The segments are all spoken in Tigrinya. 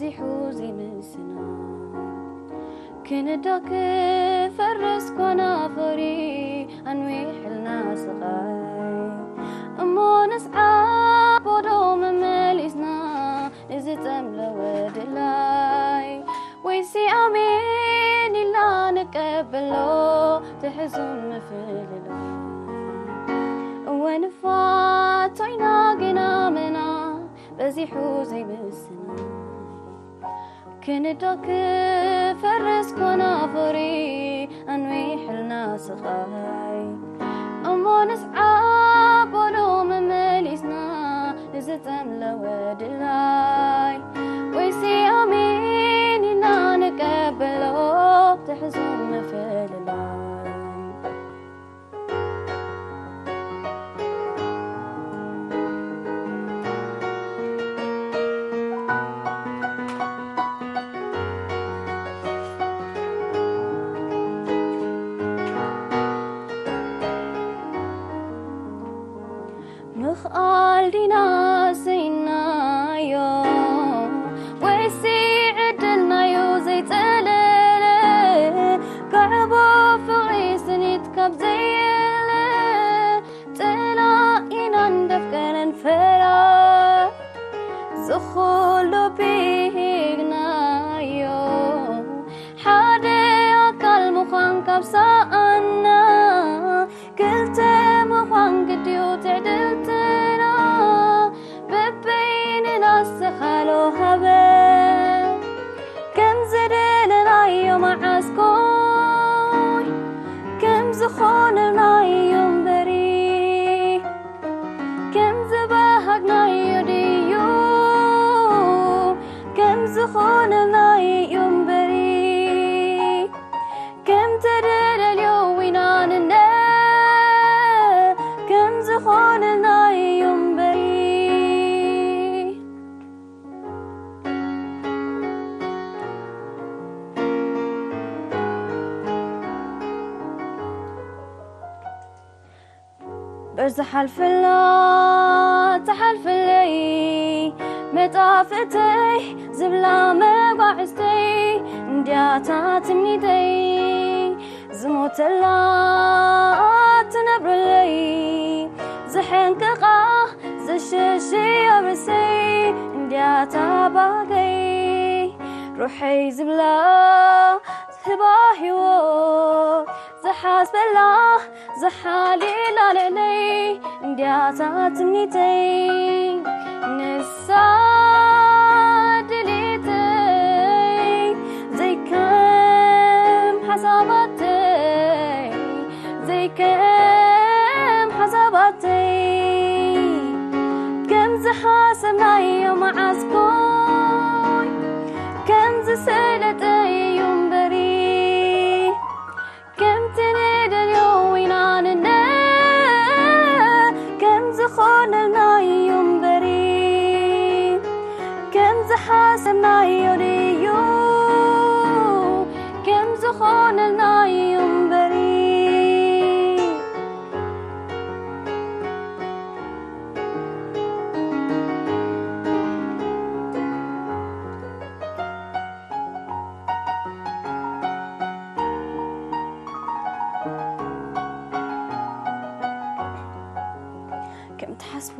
በዚሑ ዘይምስናይ ክንዶ ክፈርስ ኮና ፍሪ ኣንዊሕልና ስቓይ እሞ ንስዓቦ ዶ መመሊስና ንዝጸምለወ ድላይ ወይሲ ኣሜን ኢልና ንቀበሎ ትሕዙም ምፍልላይ እወ ንፋቶ ኢና ግና መና በዚሑ ዘይምስናይ ክንዶ ክፈርስ ኮና ፍሪ ኣንዊሕልና ስቓይ እሞ ንስዓቦ ዶ መመሊስና ንዝጸምለወ ድላይ ወይሲ ኣሜን ኢልና ንቀበሎ ትሕዙም ምፍልላይ ምኽኣል ዲና ስኢናዮ ወይሲ ዕድልናዮ ዘይጸለለ ካዕቦ ፍቕሪ ስኒት ካብ ዘየለ ጸላኢና እንደፍቀረ ንፈራ ዝኹሉ ቢሂግናዮ ሓደ ኣካል ምዃን ካብ ሰኣና ክልተ ምዃን ግድዩ ትዕድልትና በበይንና ዝተኻሎ ሃበ ከም ዝደለናዮ መዓስ ኮይ ከም ዝኾነናዮ እምበሪ ከም ዝበሃግናዮ ድዩ ከም ዝኾነናዮ እምበሪ ከም ተደለልዮ ዊና ንነ ከም ዝኾነናዮ እምበሪ በርዝሓልፍላ ትሓልፍለይ መጣፍእተይ ዝብላ መጓዕዝተይ እንድያታ ትምኒተይ ዝሞተላ ትነብረለይ ዝሐንቅቓ ዝሸሸ ኣብርሰይ እንድያታ ባገይ ሩሐይ ዝብላ ዝህባ ህይወት ዝሓስበላ ዝሓልላ ልዕለይ እንድያታ ትምኒተይ ንሳ ድሌተይ ዘይከም ሓሳባተይ ዘይከም ሓሳባተይ ከም ዝሓሰብናዮ መዓዝ ኮይ ከም ዝሰለጠ እዩ እምበሪ ከምቲ ንደልዮ ኢና ንነ ከም ዝኾነልና እዩ እምበሪ ከም ዝሓሰብናዮ ድዩ ከም ዝኾነልና እዩ እምበሪ ከም ትሓስቦ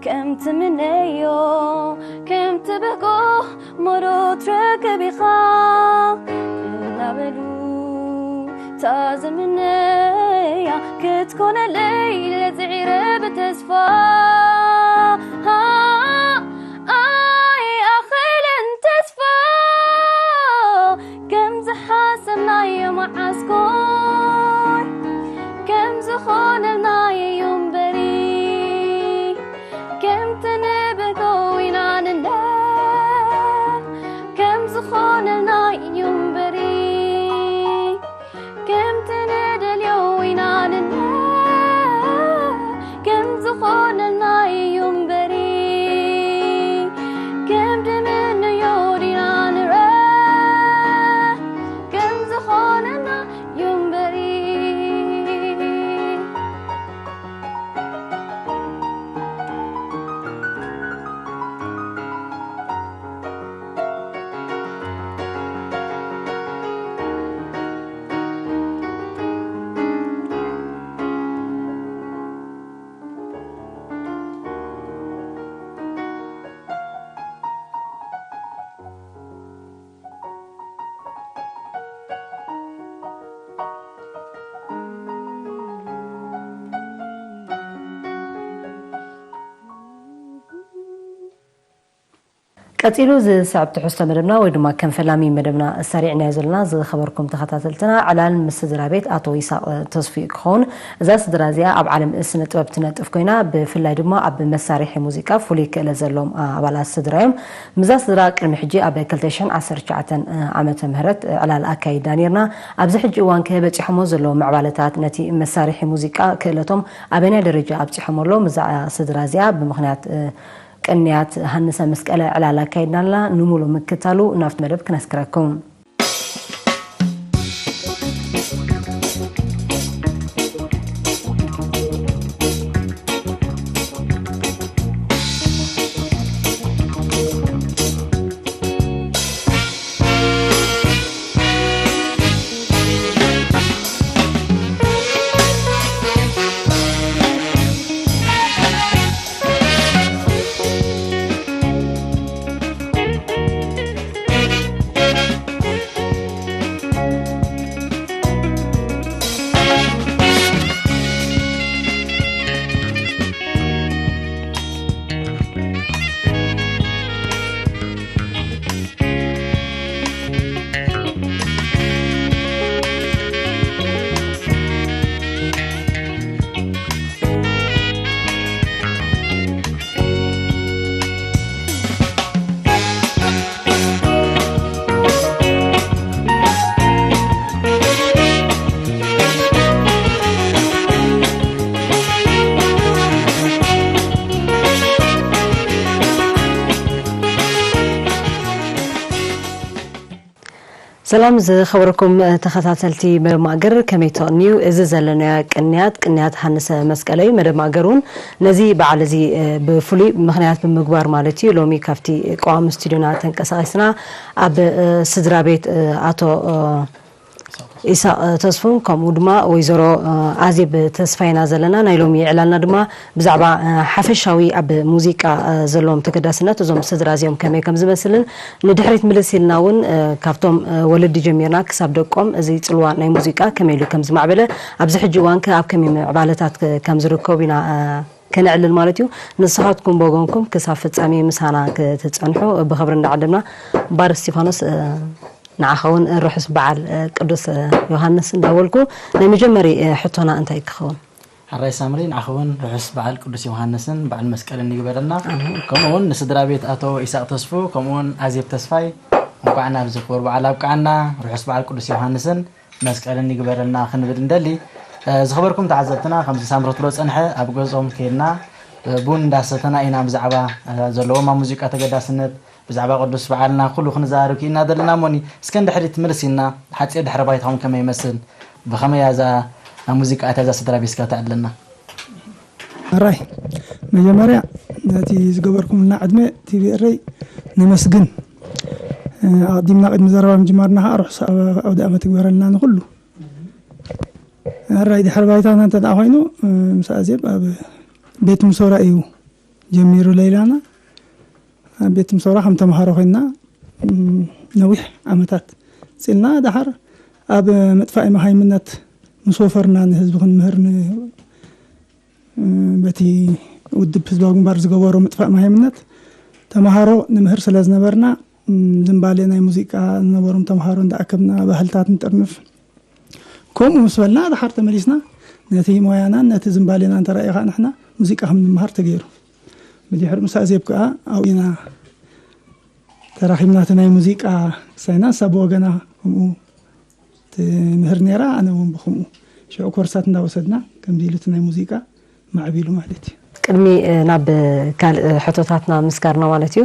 ከም ትምነዮ ከም ትብህጎ ሞዶ ትረክብ ኢኻ እናበሉ እታ ዝምነያ ክትኮነለይ ለጽዒረ ብተስፋ ኣይኣኽልን ተስፋ ከም ዝሓሰብናዮ መዓስኮን ከም ዝኾነልና እዩ እምበሪ ከም ትንብቶ ኢና ንነ ከም ዝኾነልና እዩ እምበሪ ከም ትንደልዮ ኢና ንነ ከም ዝኾነልና እዩ እምበሪ ከም ድምንዮ ዲና ንረ ከም ዝኾነልና እዩ ቀጺሉ ዝስዕብ ትሕዝቶ መደብና ወይ ድማ ከም ፈላሚ መደብና ሰሪዕናዮ ዘለና። ዝኸበርኩም ተኸታተልትና፣ ዕላል ምስ ስድራ ቤት ኣቶ ይስሐቅ ተስፉ ክኸውን። እዛ ስድራ እዚኣ ኣብ ዓለም ስነ ጥበብ ትነጥፍ ኮይና፣ ብፍላይ ድማ ኣብ መሳርሒ ሙዚቃ ፍሉይ ክእለት ዘለዎም ኣባላት ስድራ እዮም። ምስዛ ስድራ ቅድሚ ሕጂ ኣብ ክልተ ሽሕን ዓሰርተ ትሽዓተን ዓመተ ምህረት ዕላል ኣካይድና ነይርና። ኣብዚ ሕጂ እዋን ከ በጺሖሞ ዘለዉ ምዕባለታት፣ ነቲ መሳርሒ ሙዚቃ ክእለቶም ኣበናይ ደረጃ ኣብጺሖሞ ኣሎ? ምስዛ ስድራ እዚኣ ብምኽንያት ቅንያት ሃንሰ መስቀለ ዕላል ኣካይድና ኣለና። ንምሉእ ምክታሉ ናብቲ መደብ ክነስክረኩም። ሰላም ዝኸበርኩም ተኸታተልቲ መደብ ማእገር፣ ከመይ ትቕንዩ? እዚ ዘለናዮ ቅንያት፣ ቅንያት ሃንሰ መስቀለ እዩ። መደብ ማእገር እውን ነዚ በዓል እዚ ብፍሉይ ምኽንያት ብምግባር ማለት እዩ፣ ሎሚ ካብቲ ቀዋሚ ስቱዲዮና ተንቀሳቒስና ኣብ ስድራ ቤት ኣቶ ኢሳቕ ተስፉን ከምኡ ድማ ወይዘሮ ኣዜብ ተስፋይና ዘለና። ናይ ሎሚ ዕላልና ድማ ብዛዕባ ሓፈሻዊ ኣብ ሙዚቃ ዘለዎም ተገዳስነት፣ እዞም ስድራ እዚኦም ከመይ ከም ዝመስልን ንድሕሪት ምልስ ኢልና እውን ካብቶም ወለዲ ጀሚርና ክሳብ ደቆም እዚ ጽልዋ ናይ ሙዚቃ ከመይ ኢሉ ከም ዝማዕበለ፣ ኣብዚ ሕጂ እዋን ከ ኣብ ከመይ ምዕባለታት ከም ዝርከቡ ኢና ከነዕልል ማለት እዩ። ንስኻትኩም ብወገንኩም ክሳብ ፍጻሜ ምሳና ክትጸንሑ ብኽብሪ እንዳዓደምና፣ ባር እስቲፋኖስ፣ ንዓኻ እውን ርሑስ በዓል ቅዱስ ዮሃንስ እንዳበልኩ፣ ናይ መጀመሪ ሕቶና እንታይ ክኸውን? ሕራይ ሳምሪ፣ ንዓኻ እውን ርሑስ በዓል ቅዱስ ዮሃንስን በዓል መስቀልን ይግበረልና። ኣሜን። ከምኡ እውን ንስድራ ቤት ኣቶ ኢሳቕ ተስፉ፣ ከምኡ እውን ኣዜብ ተስፋይ፣ እንኳዕ ናብዚ ክቡር በዓል ኣብቅዓና። ርሑስ በዓል ቅዱስ ዮሃንስን መስቀልን ይግበረልና ክንብል እንደሊ። እ፣ ዝኸበርኩም ተዓዘብትና፣ ከምዚ ሳምሪ ትብሎ ጸንሐ፣ ኣብ ገዝኦም ከይድና፣ እ፣ ቡን እንዳሰተና ኢና ብዛዕባ፣ እ፣ ዘለዎም ኣብ ሙዚቃ ተገዳስነት፣ ብዛዕባ ቅዱስ በዓልና ኩሉ ክንዛረብ ክኢልና ዘለና እሞኒ፣ እስከ ንድሕሪት ምልስ ኢልና፣ ሓጺር ድሕረ ባይታኹም ከመይ ይመስል፣ ብኸመይ እያ እዛ ሙዚቃ እታ እዛ ስድራ ቤት እስከ ተዕልለና? ሕራይ፣ መጀመርያ ነቲ ዝገበርኩምልና ዕድመ ቲቪ ኤረይ ነመስግን። እ፣ ኣቕዲምና ቅድሚ ዘረባ ምጅማርና ኸዓ ርሑስ ኣውደ ዓመት ይግበረልና ንኹሉ። ሕራይ፣ ድሕሪ ባይታና እንተ ደኣ ኮይኑ፣ እ፣ ምስ ኣዜብ ኣብ ቤት ምሶራ እዩ ጀሚሩ ለይላና። ኣብ ቤት ምሶራ ከም ተምሃሮ ኮይንና፣ እ፣ ነዊሕ ዓመታት ጽልና። ደሓር ኣብ ምጥፋእ መሃይምነት ምስ ወፈርና ንህዝቢ ክንምህር ን-፣ እ፣ በቲ ውድብ ህዝባዊ ግንባር ዝገበሮ ምጥፋእ መሃይምነት ተምሃሮ ንምህር ስለ ዝነበርና፣ እ፣ ዝንባሌ ናይ ሙዚቃ ዝነበሮም ተምሃሮ እንዳኣከብና ባህልታት ንጥርንፍ። ከምኡ ምስ በልና፣ ደሓር ተመሊስና ነቲ ሞያናን ነቲ ዝንባሌናን ተራእዩ ኸዓ ንሕና ሙዚቃ ከም ንምሃር ተገይሩ። ብድሕሪ ምስ ኣዜብ ከኣ ኣብኡ ኢና ተራኺብና። እቲ ናይ ሙዚቃ ክሳይና፣ ንሳ ብወገና ከምኡ ትምህር ነይራ፣ ኣነ እውን ብኸምኡ። ሽዑ ኮርሳት እንዳወሰድና፣ ከምዚ ኢሉ እቲ ናይ ሙዚቃ ማዕቢሉ ማለት እዩ። ቅድሚ፣ እ፣ ናብ ካልእ ሕቶታትና ምስጋርና ማለት እዩ፣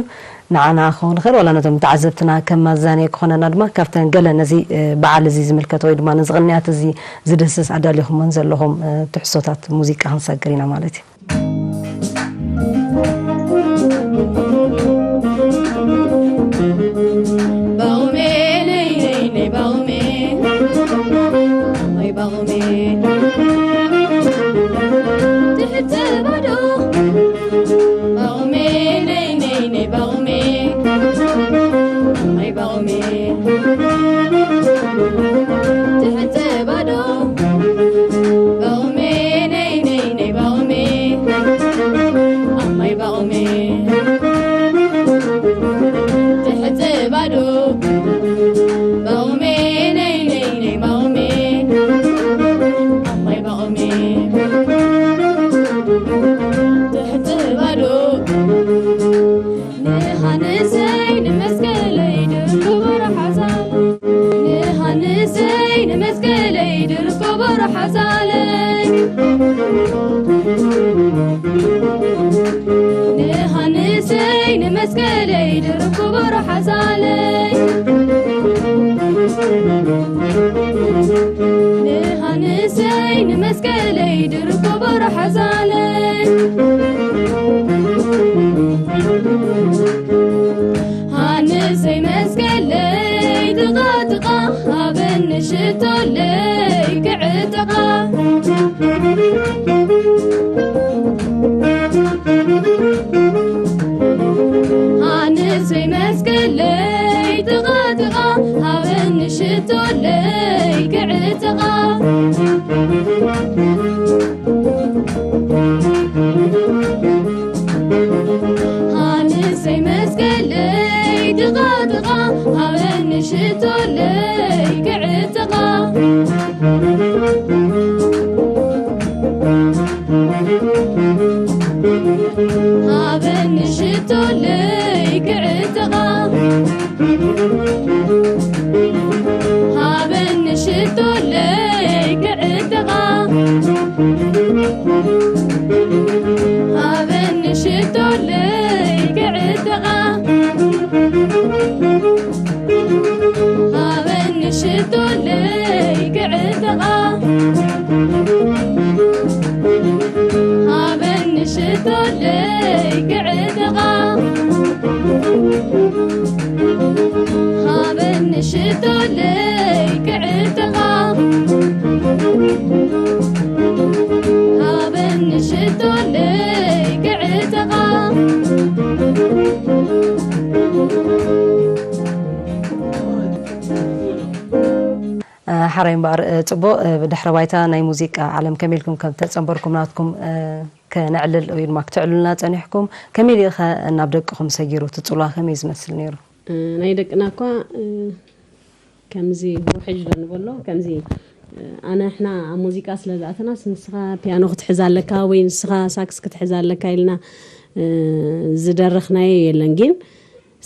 ንዓና ክኸውን ይኽእል፣ ዋላ ነቶም ተዓዘብትና ከም ማዛነዪ ክኾነና ድማ፣ ካብተን ገለ ነዚ፣ እ፣ በዓል እዚ ዝምልከት ወይ ድማ ነዚ ቅንያት እዚ ዝድህስስ ኣዳሊኹሞን ዘለኹም፣ እ፣ ትሕዝቶታት ሙዚቃ ክንሰግር ኢና ማለት እዩ። ባቑሜ ነይ ነይ ነይ ባቑሜ፣ ማይ ባቑሜ፣ ትሕቲ ባዶ። ባቑሜ ነይ ነይ ነይ ባቑሜ፣ ማይ ባቑሜ፣ ትሕቲ ባዶ። ባቑሜ ነይ ነይ ነይ ባቑሜ፣ ኣብ ማይ ባቑሜ። ሓዛለይ ንሃንሰይ ንመስቀለይ ድርብ ክቡር ሓዛለይ ንሃንሰይ ንመስቀለይ ድርብ ክቡር ሓዛለይ ሃንሰይ መስቀለይ ጥቓ ጥቓ ሃበኒ ሽቶለይ ክዕጥቓ ሃንሰይ መስቀለይ ጥቓ ጥቓ ሃበኒ ሽቶለይ ክዕጥቓ ሃንሰይ መስቀለይ ጥቓ ጥቓ ሃበኒ ሽቶለይ ክዕጥቓ ሃበኒ ሽቶለይ ክዕጥቓ ሃበኒ ሽቶለይ ክዕጥቓ ሃበኒ ሽቶለይ ክዕጥቓ ሃበኒ ሽቶለይ ክዕጥቓ ሃበኒ ሽቶለይ ክዕጥቓ ሃበኒ ሽቶለይ ክዕጥቓ ሃበኒ ሽቶለይ ክዕጥቓ ሓራይ እምበኣር ጽቡቕ ብድሕሪ ባይታ ናይ ሙዚቃ ዓለም ከመይ ኢልኩም ከም ተጸንበርኩም ናትኩም ከነዕልል ወይ ድማ ክትዕልሉና ጸኒሕኩም ከመይ ኢሉ ኸ ናብ ደቅኹም ሰጊሩ እቲ ጽልዋ ከመይ ዝመስል ነይሩ? ናይ ደቅና እኳ ከምዚ ውሕጅ ዶ ንበሎ ከምዚ ኣነ ሕና ኣብ ሙዚቃ ስለ ዝኣተናስ ንስኻ ፒያኖ ክትሕዝ ኣለካ ወይ ንስኻ ሳክስ ክትሕዝ ኣለካ ኢልና ዝደረኽናዮ የለን ግን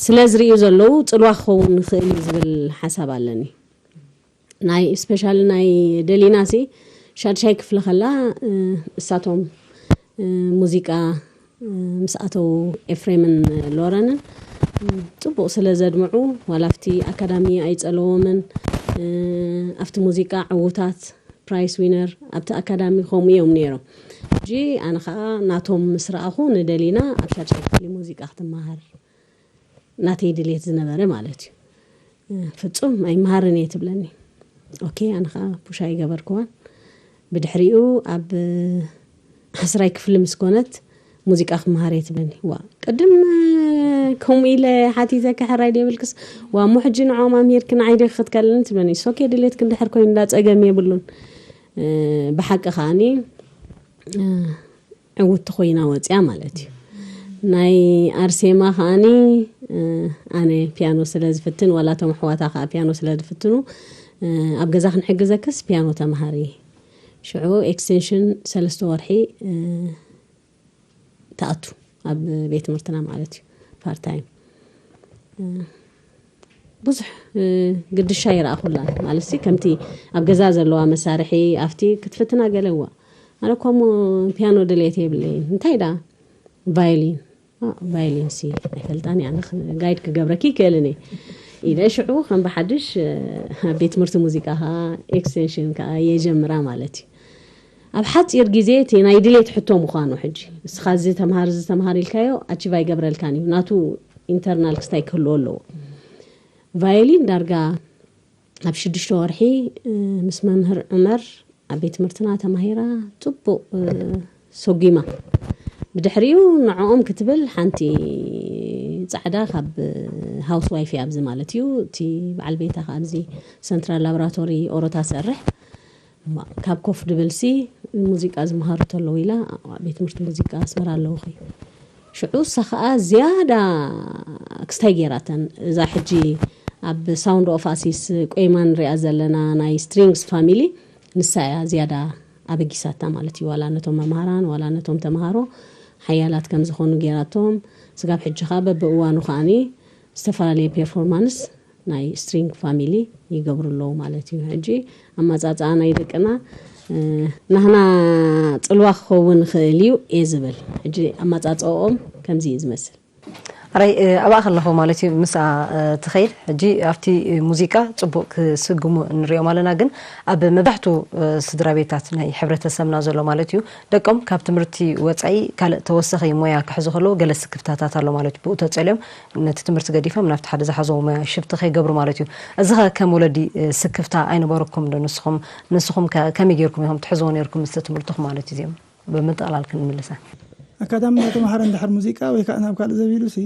ስለ ዝርእዩ ዘለዉ ጽልዋ ክኸውን ይኽእል እዩ ዝብል ሓሳብ ኣለኒ ናይ special ናይ ደሊና ሲ ሻድሻይ ክፍሊ ከላ እሳቶም ሙዚቃ ምስ ኣተው ኤፍሬምን ሎረንን ጽቡቕ ስለ ዘድምዑ ዋላ ኣብቲ ኣካዳሚ ኣይጸለዎምን ኣብቲ ሙዚቃ ዕዉታት prize winner ኣብቲ ኣካዳሚ ከምኡ እዮም ነይሮም ሕጂ ኣነ ከዓ ናቶም ምስ ረኣኹ ንደሊና ኣብ ሻድሻይ ክፍሊ ሙዚቃ ክትመሃር ናተይ ድሌት ዝነበረ ማለት እዩ ፍፁም ኣይመሃርን እየ ትብለኒ ኦኬ ኣነ ከዓ ፑሽ ኣይገበርክዋን ብድሕሪኡ ኣብ ዓስራይ ክፍሊ ምስ ኮነት ሙዚቃ ክመሃር እየ ትብለኒ ዋ ቅድም ከምኡ ኢለ ሓቲተኪ ሕራይ ደይብልክስ ዋ እሞ ሕጂ ንዖም ኣምሂርኪ ንዓይ ዲኺ ክትከልኒ ትብለኒ ሶኬ ድሌትኪ እንድሕር ኮይኑ እንዳ ፀገም የብሉን ብሓቂ ከዓኒ ዕውቲ ኮይና ወፅያ ማለት እዩ ናይ ኣርሴማ ከዓኒ ኣነ ፒያኖ ስለ ዝፍትን ዋላ እቶም ኣሕዋታ ከዓ ፒያኖ ስለ ዝፍትኑ ኣብ ገዛ ክንሕግዘክስ ፒያኖ ተምሃሪ ሽዑ ኤክስቴንሽን ሰለስተ ወርሒ ትኣቱ ኣብ ቤት ትምህርትና ማለት እዩ ፓርታይም ብዙሕ ግድሻ ይረኣኹላን ማለት ከምቲ ኣብ ገዛ ዘለዋ መሳርሒ ኣብቲ ክትፍትና ገለ እዋ ኣነ እኳ ሞ ፒያኖ ድሌት የብለይን እንታይ ዳ ቫዮሊን ቫዮሊን ሲ ኣይፈልጣን ኣነ ጋይድ ክገብረኪ ይክእልን እየ ኢለ ሽዑ ከም ብሓድሽ ኣብ ቤት ትምህርቲ ሙዚቃ ከዓ ኤክስቴንሽን ከዓ የጀምራ ማለት እዩ ኣብ ሓፂር ግዜ እቲ ናይ ድሌት ሕቶ ምዃኑ ሕጂ እስኻ እዚ ተምሃር እዚ ተምሃር ኢልካዮ ኣቺቭ ኣይገብረልካን እዩ ናቱ ኢንተርናል ክስታይ ክህልዎ ኣለዎ ቫዮሊን ዳርጋ ኣብ ሽዱሽተ ወርሒ ምስ መምህር ዑመር ኣብ ቤት ትምህርትና ተማሂራ ፅቡቅ ሰጒማ ብድሕሪኡ ንዕኦም ክትብል ሓንቲ ፃዕዳ ካብ ሃውስ ዋይፍ ኣብዚ ማለት እዩ እቲ በዓል ቤታ ኣብዚ ሰንትራል ላቦራቶሪ ኦሮታ ሰርሕ ካብ ኮፍ ድብል ሲ ሙዚቃ ዝመሃሩ ተለዉ ኢላ ቤት ትምህርቲ ሙዚቃ ኣስመራ ኣለዉ ኸ ሽዑ እሳ ኸዓ ዝያዳ ክስታይ ገይራተን እዛ ሕጂ ኣብ ሳውንድ ኦፍ ኣሲስ ቆይማ ንሪኣ ዘለና ናይ ስትሪንግስ ፋሚሊ ንሳ እያ ዝያዳ ኣበጊሳታ ማለት እዩ ዋላ ነቶም መምሃራን ዋላ ነቶም ተምሃሮ ሓያላት ከም ዝኾኑ ገይራቶም ስጋብ ሕጂ ኸዓ በብእዋኑ ኸዓኒ ዝተፈላለየ ፔርፎርማንስ ናይ ስትሪንግ ፋሚሊ ይገብሩ ኣለዉ ማለት እዩ ሕጂ ኣመፃፅኣ ናይ ደቅና ናህና ጽልዋ ክኸውን ይኽእል እዩ እየ ዝብል። ሕጂ ኣመጻጽኦም ከምዚ እዩ ዝመስል። ራይ ኣብኣ ከለኹ ማለት እዩ ምስኣ ትኸይድ። ሕጂ ኣብቲ ሙዚቃ ጽቡቕ ክስግሙ ንሪኦም ኣለና፣ ግን ኣብ መብዛሕቱ ስድራ ቤታት ናይ ሕብረተሰብና ዘሎ ማለት እዩ ደቆም ካብ ትምህርቲ ወፃኢ ካልእ ተወሰኺ ሞያ ክሕዙ ከለዉ ገለ ስክፍታታት ኣሎ ማለት እዩ። ብኡ ተፀልዮም ነቲ ትምህርቲ ገዲፎም ናብቲ ሓደ ዝሓዝዎ ሞያ ሽፍቲ ከይገብሩ ማለት እዩ። እዚ ኸ ከም ወለዲ ስክፍታ ኣይነበረኩም ዶ? ንስኹም ንስኹም ከ ከመይ ጌርኩም ኢኹም ትሕዝዎ ነርኩም ምስቲ ትምህርትኹም ማለት እዩ? እዚኦም ብምጥቕላል ክንምልሳ። ኣካዳሚ እናተምሃረ እንድሕር ሙዚቃ ወይ ከዓ ናብ ካልእ ዘቢሉ ሲ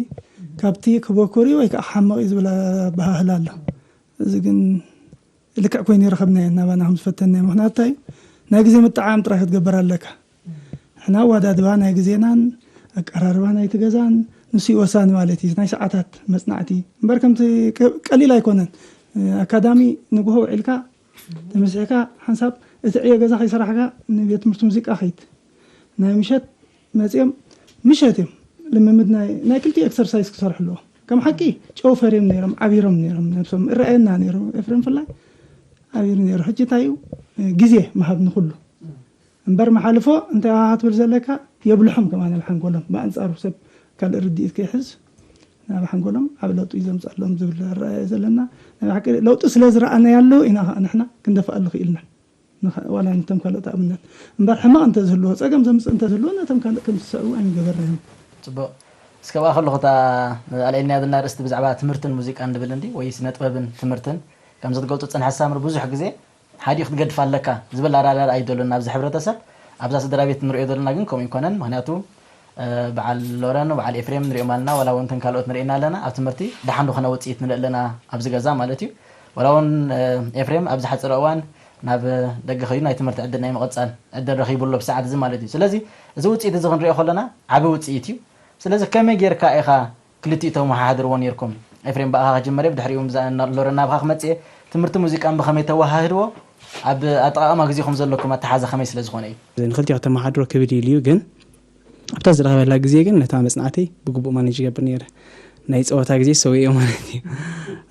ካብቲ ክበኩር እዩ ወይ ከዓ ሓመቕ እዩ ዝብል ኣበሃህላ ኣሎ። እዚ ግን ልክዕ ኮይኑ ይረኸብናዮ ናባና ከም ዝፈተናዮ። ምክንያቱ እንታይ እዩ? ናይ ግዜ ምጥዓም ጥራይ ክትገብር ኣለካ። ንሕና ኣወዳድባ ናይ ግዜናን ኣቀራርባ ናይቲ ገዛን ንሱ እዩ ወሳኒ ማለት እዩ። ናይ ሰዓታት መፅናዕቲ እምበር ከምቲ ቀ- ቀሊል ኣይኮነን። ኣካዳሚ ንግሆ ውዒልካ ተመሲሕካ ሓንሳብ እቲ ዕዮ ገዛ ከይሰራሕካ ንቤት ትምህርቲ ሙዚቃ ከይድ ናይ ምሸት መፅኦም ምሸት እዮም ልምምድ ናይ ናይ ክልቲኡ ኤክሰርሳይዝ ክሰርሑ ኣለዎ። ከም ሓቂ ጨው ፈርዮም ነይሮም ዓቢሮም ነይሮም ነብሶም እረኣየና ነይሩ ኤፍሬም ፍላይ ዓቢሩ ነይሩ። ሕጂ እንታይ እዩ ግዜ ምሃብ ንኩሉ እምበር መሓልፎ እንታይ ክትብል ዘለካ የብልሖም ከማን ኣብ ሓንጎሎም ብኣንፃሩ ሰብ ካልእ ርድኢት ከይሕዝ ናብ ሓንጎሎም ዓብ ለውጢ እዩ ዘምፅኣሎም ዝብል ኣረኣእያ ዘለና ናይ ብሓቂ ለውጢ ስለ ዝረኣናያሉ ኢና ከዓ ንሕና ክንደፍኣሉ ክኢልና። ዋላ ነቶም ካልኦት ኣብነት እምበር ሕማቕ እንተዝህልዎ ፀገም ዘምፅእ እንተዝህልዎ ነቶም ካልእ ከም ዝስዕቡ ኣይምገበርናዮም። ፅቡቕ። እስከ ብኣ ከለኹ እታ ኣልዒልናያ ዘለና ርእስቲ ብዛዕባ ትምህርትን ሙዚቃን ንብል እንዲ ወይ ስነ ጥበብን ትምህርትን ከም ዘትገልፁ ፅንሐ ሳምሪ ብዙሕ ግዜ ሓዲኡ ክትገድፍ ኣለካ ዝብል ኣራዳዳ እዩ ዘሎና ኣብዚ ሕብረተሰብ። ኣብዛ ስድራ ቤት ንሪኦ ዘለና ግን ከምኡ ይኮነን። ምክንያቱ በዓል ሎረን በዓል ኤፍሬም ንሪኦም ኣለና፣ ዋላ እውን እተን ካልኦት ንሪእና ኣለና። ኣብ ትምህርቲ ደሓን ዝኾነ ውፅኢት ንርኢ ኣለና ኣብዚ ገዛ ማለት እዩ። ዋላ እውን ኤፍሬም ኣብዚ ሓፂር እዋን ናብ ደገ ከይዱ ናይ ትምህርቲ ዕድል ናይ ምቕፃል ዕድል ረኺቡ ኣሎ ብሰዓት እዚ ማለት እዩ። ስለዚ እዚ ውፅኢት እዚ ክንሪኦ ከለና ዓቢ ውፅኢት እዩ። ስለዚ ከመይ ጌርካ ኢኻ ክልቲኡ ተመሓድርዎ ኔርኩም? ኤፍሬም ብኣኻ ክጅምር እየ፣ ብድሕሪኡ ሎረን ናብኻ ክመጽእ እየ። ትምህርቲ ሙዚቃን ብኸመይ ተወሃህድዎ? ኣብ ኣጠቓቕማ ግዜኹም ዘለኩም ኣተሓዛ ከመይ ስለ ዝኾነ እዩ? ንክልቲኡ ከተመሓድሮ ክብድ ኢሉ እዩ፣ ግን ኣብታ ዝረኸበላ ግዜ ግን ነታ መጽናዕተይ ብግቡእ ማኔጅ ይገብር ነይረ። ናይ ጸወታ ግዜ ሰዊኤዮ ማለት እዩ።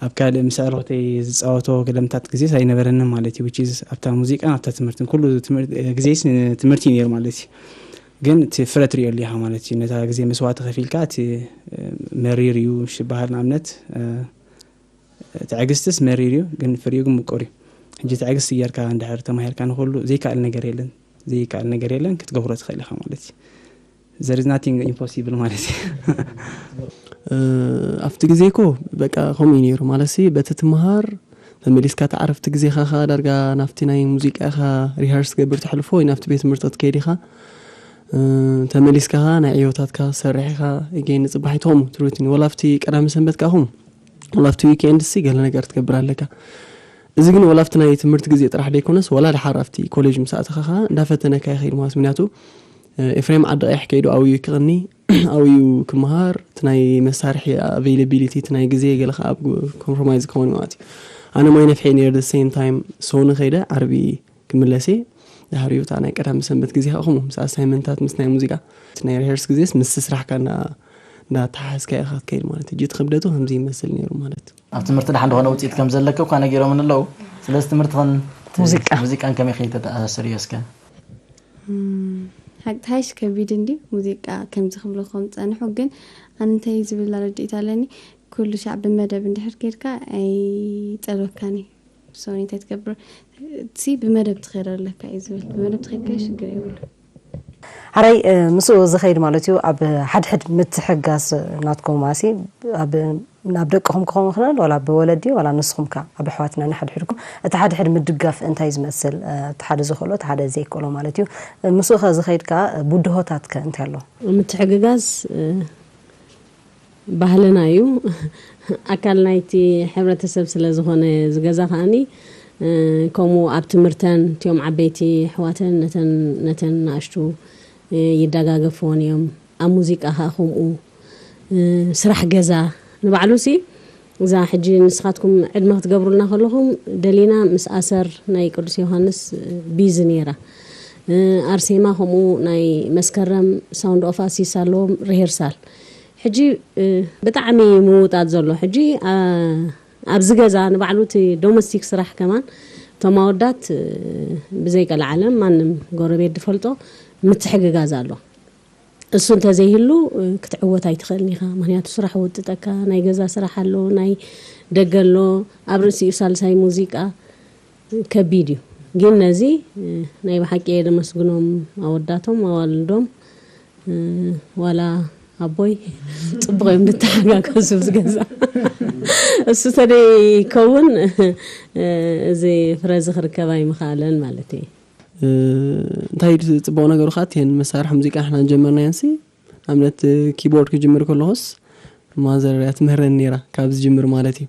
ኣብ ካልእ ምስ ኣዕሩኽተይ ዝጻወቶ ገለምታት ግዜስ ኣይነበረንን ማለት እዩ። which is ኣብታ ሙዚቃን ኣብታ ትምህርትን ኩሉ ግዜስ ትምህርቲ እዩ ነይሩ ማለት እዩ። ግን እቲ ፍረ ትሪኦ ኣሊኻ ማለት እዩ። ነታ ግዜ መስዋእቲ ከፊልካ እቲ መሪር እዩ ሽበሃል ንኣብነት ትዕግስትስ መሪር እዩ ግን ፍሪኡ ግን ምቁር እዩ። ሕጂ ትዕግስቲ ጌርካ እንድሕር ተማሂርካ ንኹሉ ዘይከኣል ነገር የለን ዘይከኣል ነገር የለን ክትገብሮ ትኽእል ኢኻ ማለት እዩ። There is nothing impossible ማለት እዩ። ኣብቲ ግዜ ኮ በቃ ከምኡ እዩ ነይሩ ማለት ሲ በቲ ትምሃር ተመሊስካ ተዓረፍቲ ግዜኻ ኻ ዳርጋ ናብቲ ናይ ሙዚቃ ኢኻ ሪሃርስ ትገብር ተሕልፎ ወይ ናብቲ ቤት ትምህርቲ ክትከይድ ኢኻ ተመሊስካ ኻ ናይ ዕዮታትካ ትሰርሕ ኢኻ። Again ንፅባሒት ከምኡ እቲ ሩቲን ወላ ኣብቲ ቀዳሚ ሰንበት ከዓ ከምኡ ወላ ኣብቲ ዊኬንድ ሲ ገለ ነገር ትገብር ኣለካ። እዚ ግን ወላ ኣብቲ ናይ ትምህርቲ ግዜ ጥራሕ ደይኮነስ ወላ ድሓር ኣብቲ ኮሌጅ ምስ ኣተኻ ኸዓ እንዳፈተነካ ይኸይድ ማለት ምክንያቱ ኤፍሬም ዓዲ ቀይሕ ከይዱ ኣብዩ ክቕኒ ኣብዩ ክምሃር እቲ ናይ መሳርሒ ኣቬይላቢሊቲ እቲ ናይ ግዜ ገለ ከዓ ኣብ ኮምፕሮማይዝ ክኸውን ማለት እዩ። ኣነ ማይ ነፍሐ ነይር the same time ሶኒ ከይደ ዓርቢ ክምለስ እየ። ድሕሪኡ እታ ናይ ቀዳሚ ሰንበት ግዜ ከዓ ከምኡ ምስ ኣሳይመንታት ምስ ናይ ሙዚቃ እቲ ናይ ሪሀርስ ግዜስ ምስ ስራሕካ እንዳ እንዳተሓሓዝካ ኢኻ ክትከይድ ማለት እዩ። እቲ ክብደቱ ከምዚ ይመስል ነይሩ ማለት እዩ። ኣብ ትምህርቲ ደሓን ዝኾነ ውፅኢት ከም ዘለኪ እኳ ነጊሮምን ኣለዉ። ስለዚ ትምህርትኽን እቲ ሙዚቃ። ሙዚቃን ከመይ ከይተተኣሳስርዮ እስከ? ሓቂ ሓይሽ ከቢድ እንድዩ ሙዚቃ ከምዚ ክብሉ ከም ዝፀንሑ ግን ኣነ እንታይ ዝብል ኣረድኢት ኣለኒ ኩሉ ሻዕ ብመደብ እንድሕር ከይድካ ኣይፀልወካን እዩ። So እንታይ ትገብር እቲ ብመደብ ትኸይድ ኣለካ እዩ ዝብል ብመደብ ትኸይድ ከ ሽግር የብሉ። ሓራይ ምስኡ ዝኸይድ ማለት እዩ ኣብ ሓድሕድ ምትሕጋዝ ናትኩም ማሲ ኣብ ናብ ደቅኹም ክኸውን ይኽእል ዋላ ብወለዲ ዋላ ንስኹም ከ ኣብ ኣሕዋትና ንሓድሕድኩም እቲ ሓድሕድ ምድጋፍ እንታይ ዝመስል እቲ ሓደ ዝኽእሎ እቲ ሓደ ዘይክእሎ ማለት እዩ ምስኡ ከ ዝኸይድ ከ ብድሆታት ከ እንታይ ኣሎ ምትሕግጋዝ ባህልና እዩ ኣካል ናይቲ ሕብረተሰብ ስለ ዝኾነ ዝገዛ ከኣኒ ከምኡ ኣብ ትምህርተን እቲኦም ዓበይቲ ኣሕዋተን ነተን ነተን ንኣሽቱ ይደጋገፍዎን እዮም ኣብ ሙዚቃ ከዓ ከምኡ ስራሕ ገዛ ንባዕሉ ሲ እዛ ሕጂ ንስኻትኩም ዕድመ ክትገብሩልና ከለኹም ደሊና ምስ ኣሰር ናይ ቅዱስ ዮሃንስ ቢዚ ነይራ ኣርሴማ ከምኡ ናይ መስከረም ሳውንድ ኦፍ ኣሲስ ኣለዎም ሪሄርሳል ሕጂ ብጣዕሚ ምውጣት ዘሎ ሕጂ ኣብዚ ገዛ ንባዕሉ እቲ ዶሜስቲክ ስራሕ ከማን እቶም ኣወዳት ብዘይቀልዓለም ማንም ጎረቤት ዝፈልጦ ምትሕግጋዝ ኣሎ። እሱ እንተዘይህሉ ክትዕወት ኣይትኽእልን ኢኻ። ምክንያቱ ስራሕ ወጥጠካ፣ ናይ ገዛ ስራሕ ኣሎ፣ ናይ ደገ ኣሎ፣ ኣብ ርእሲኡ ሳልሳይ ሙዚቃ ከቢድ እዩ። ግን ነዚ ናይ ብሓቂ እየ ደመስግኖም ኣወዳቶም፣ ኣዋልዶም፣ ዋላ ኣቦይ ጽቡቕ እዮም ንተሓጋገዙ ኣብዚ ገዛ። እሱ ተደይከውን እዚ ፍረ እዚ ክርከብ ኣይምኽኣለን ማለት እዩ። እንታይ ጽቡቕ ነገሩ ከዓ እተን መሳርሒ ሙዚቃ ንሕና ጀመርናየንሲ ኣብነት ኪቦርድ ክጅምር ከለኹስ ማዘር እያ ትምህረኒ ነይራ ካብ ዝጅምር ማለት እዩ።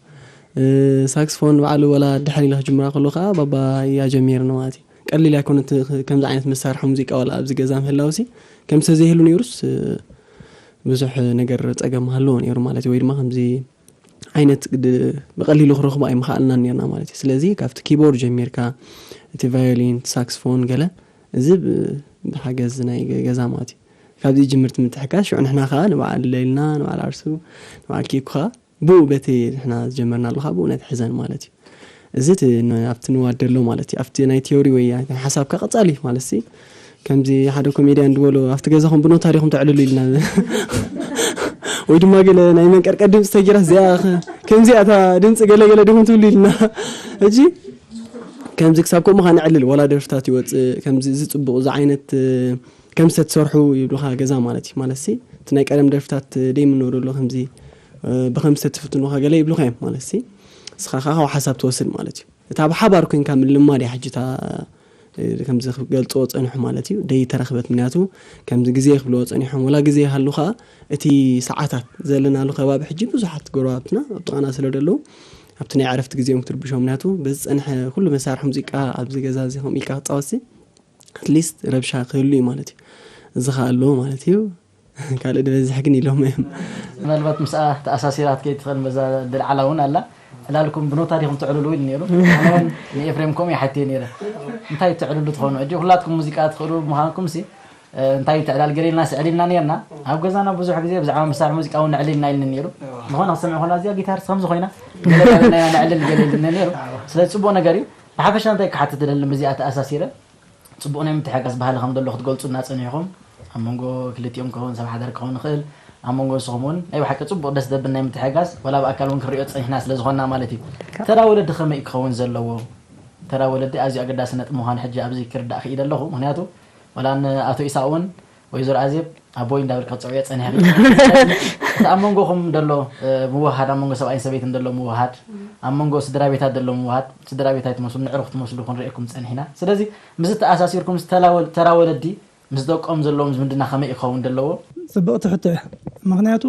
ሳክስፎን ባዕሉ ወላ ድሕር ኢለ ክጅምራ ከሎ ከዓ ባባ እያ ጀሚርኒ ማለት እዩ። ቀሊል ኣይኮነት። ከምዚ ዓይነት መሳርሒ ሙዚቃ ወላ ኣብዚ ገዛ ምህላውሲ ከምዚ ተዘይህሉ ነይሩስ ብዙሕ ነገር ፀገም ሃለዎ ነይሩ ማለት እዩ። ወይ ድማ ከምዚ ዓይነት ብቀሊሉ ክረኽቦ ኣይምኽኣልናን ነርና ማለት እዩ። ስለዚ ካብቲ ኪቦርድ ጀሚርካ እቲ ቫዮሊን፣ ሳክስፎን ገለ እዚ ብሓገዝ ናይ ገዛ ማለት እዩ። ካብዚ ጅምርቲ ምትሕጋዝ ሽዑ ንሕና ከዓ ንበዓል ለይልና ንበዓል ዓርሱ ንበዓል ኬኩ ከዓ ብኡ በቲ ንሕና ዝጀመርናሉ ከዓ ብኡ ነትሕዘን ማለት እዩ። እዚ ኣብቲ ንዋደሎ ማለት እዩ። ኣብቲ ናይ ቲዮሪ ወይ ሓሳብካ ቀፃሊ ማለት ሲ ከምዚ ሓደ ኮሜድያን ዝበሎ ኣብቲ ገዛኹም ብኖታ ዲኹም ተዕልሉ ኢልና ወይ ድማ ገለ ናይ መንቀርቀር ድምፂ ተጊራ እዚኣ ከምዚኣ እታ ድምፂ ገለ ገለ ዲኹም ትብሉ ኢልና። እጂ ከምዚ ክሳብ ከምኡ ከዓ ንዕልል ወላ ደርፍታት ይወፅእ ከምዚ እዚ ፅቡቕ እዚ ዓይነት ከምዚ ተትሰርሑ ይብሉካ ገዛ ማለት እዩ። ማለት ሲ እቲ ናይ ቀደም ደርፍታት ደይምንወደሎ ከምዚ ብከምዚ ተትፍትኑካ ገለ ይብሉካ እዮም ማለት ሲ እስኻ ከዓ ካብ ሓሳብ ትወስድ ማለት እዩ። እታ ብሓባር ኮንካ ምልማድ እያ ሕጂ እታ ከምዚ ክገልፅዎ ፀንሑ ማለት እዩ ደይ ተረክበት። ምክንያቱ ከምዚ ግዜ ክብልዎ ፀኒሖም ወላ ግዜ ይሃሉ ከዓ እቲ ሰዓታት ዘለናሉ ከባቢ ሕጂ ብዙሓት ጎረባብትና ኣብ ጥቃና ስለ ደለዉ ኣብቲ ናይ ዕረፍቲ ግዜኦም ክትርብሾም ምክንያቱ በዚ ፀንሐ ኩሉ መሳርሒ ሙዚቃ ኣብዚ ገዛ እዚ ከምኡ ኢልካ ክፃወትሲ ኣትሊስት ረብሻ ክህሉ እዩ ማለት እዩ። እዚ ከዓ ኣለዎ ማለት እዩ። ካልእ ዝበዝሕ ግን ኢሎም እዮም። ምናልባት ምስኣ ተኣሳሲራት ከይትኽእል በዛ ድልዓላ እውን ኣላ። ዕላልኩም ብኖታ ዲኹም ትዕልሉ ኢሉ ነይሩ። ኣነ እውን ንኤፍሬም ከምኡ ይሓትዮ ነይረ። እንታይ ትዕልሉ ትኾኑ ሕጂ ኩላትኩም ሙዚቃ ትኽእሉ ምዃንኩም ሲ እንታይ ትዕላል ገለ ኢልና ስዕል ኢልና ነርና። ኣብ ገዛና ብዙሕ ግዜ ብዛዕባ መሳርሒ ሙዚቃ እውን ንዕልል ኢና ኢልኒ ነይሩ። ዝኾነ ክሰምዕ ከላ እዚኣ ጊታር ከምዚ ኮይና ገለ እንዳበልና ኢና ነዕልል ገለ ኢልኒ ነይሩ። ስለዚ ፅቡቕ ነገር እዩ። ብሓፈሻ እንታይ ክሓትት ደሊ ምስዚኣ ተኣሳሲረ ፅቡቕ ናይ ምትሕጋዝ ባህሊ ከም ዘሎ ክትገልፁ እናፀኒሕኹም ኣብ መንጎ ክልቲኦም ክኸውን ሰብ ሓዳር ክኸውን ይኽእል ኣብ መንጎ ንስኹም እውን ናይ ብሓቂ ፅቡቕ ደስ ደብል ናይ ምትሕጋዝ ዋላ ብኣካል እውን ክሪኦ ፀኒሕና ስለ ዝኾንና ማለት እዩ። ተራ ወለዲ ከመይ ክኸውን ዘለዎ ተራ ወለዲ ኣዝዩ ኣገዳሲ ነጥቢ ምዃኑ ሕጂ ኣብዚ ክርዳእ ክኢለ ኣለኹ። ምክንያቱ ዋላ ንኣቶ ኢሳቅ እውን ወይዘሮ ኣዜብ ኣቦይ እንዳበልካ ክትፀውዕዮ ፀኒሕኺ እቲ ኣብ መንጎኹም ደሎ ምውሃድ ኣብ መንጎ ሰብኣይን ሰበይትን ደሎ ምውሃድ ኣብ መንጎ ስድራ ቤታት ደሎ ምውሃድ ስድራ ቤት ኣይትመስሉ ንዕሩኽ ትመስሉ ክንሪኤኩም ፀኒሕና። ስለዚ ምስ ተኣሳሲርኩም ተራ ወለዲ ምስ ደቆም ዘለዎም ዝምድና ከመይ ክኸውን ደለዎ? ፅብቕቲ ሕቶ እያ። ምክንያቱ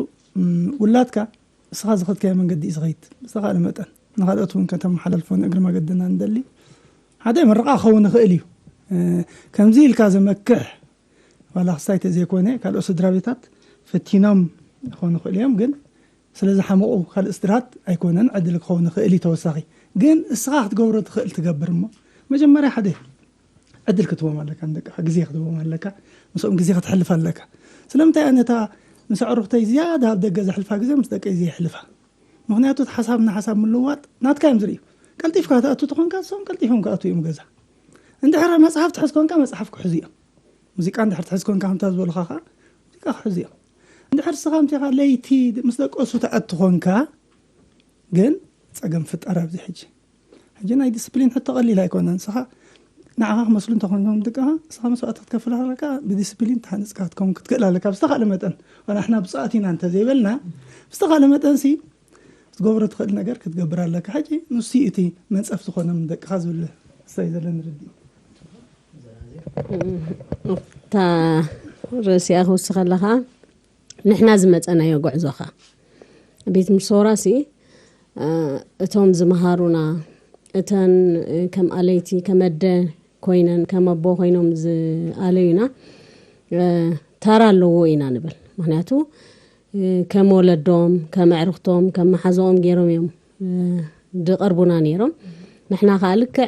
ውላድካ እስኻ ዝኸድካዮ መንገዲ እዩ ዝኸይድ ብዝተኻእለ መጠን ንኻልኦት እውን ከተመሓላልፎ ንእግሪ መገድና ንደሊ ሓደ ምርቓ ክኸውን ይኽእል እዩ። ከምዚ ኢልካ ዘመክሕ ዋላ ክሳይ ተዘይኮነ ካልኦት ስድራ ቤታት ፈቲኖም ክኾኑ ይኽእሉ እዮም ግን ስለ ዝሓመቑ ካልእ ስድራት ኣይኮነን ዕድል ክኸውን ይኽእል እዩ ተወሳኺ ግን እስኻ ክትገብሮ ትኽእል ትገብር እሞ መጀመርያ ሓደ ዕድል ክትቦም ኣለካ ንደቅኻ ግዜ ክትቦም ኣለካ ምስኦም ግዜ ክትሕልፍ ኣለካ ስለምንታይ ኣነታ ምስ ኣዕሩኽተይ ዝያዳ ኣብ ደገ ዘሕልፋ ግዜ ምስ ደቀይ ዘየሕልፋ ምኽንያቱ እቲ ሓሳብ ንሓሳብ ምልውዋጥ ናትካ እዮም ዝርእዩ ቀልጢፍካ ትኣቱ ተኾንካ እሶም ቀልጢፎም ክኣቱ እዮም ገዛ እንድሕር መፅሓፍ ትሕዝ ኮንካ መፅሓፍ ክሕዙ እዮም ሙዚቃ እንድሕር ትሕዝ ኮንካ ከምታ ዝበሉኻ ከዓ ሙዚቃ ክሕዙ እዮም እንድሕር ስኻ ምቴኻ ለይቲ ምስ ደቀሱ ትኣቱ ኮንካ ግን ፀገም ፍጠር ኣብዚ ሕጂ ሕጂ ናይ ዲስፕሊን ሕቶ ቀሊል ኣይኮነን ስኻ ንዓኻ ክመስሉ እንተኾይኖም ደቅኻ ንስኻ መስዋእቲ ክትከፍል ኣለካ ብዲስፕሊን ተሃንፅካ ክትከውን ክትክእል ኣለካ ብዝተኻእለ መጠን ዋላ ንሕና ብፅኣት ኢና እንተዘይበልና ብዝተኻእለ መጠን ሲ ክትገብሮ ትኽእል ነገር ክትገብር ኣለካ ሕጂ ንሱ እቲ መንፀፍ ዝኾኖም ደቅኻ ዝብል ስታይ ዘለኒ ርድኢት እታ ርእሲኣ ክውስኸላ ከዓ ንሕና ዝመፀናዮ ጉዕዞ ከዓ ቤት ምሶራ ሲ እቶም ዝመሃሩና እተን ከም ኣለይቲ ከም ኣደ ኮይነን ከም ኣቦ ኮይኖም ዝኣለዩና ተራ ኣለዎ ኢና ንብል ምክንያቱ ከም ወለዶም ከም ኣዕርኽቶም ከም መሓዝኦም ገይሮም እዮም ዝቐርቡና ነይሮም ንሕና ከዓ ልክዕ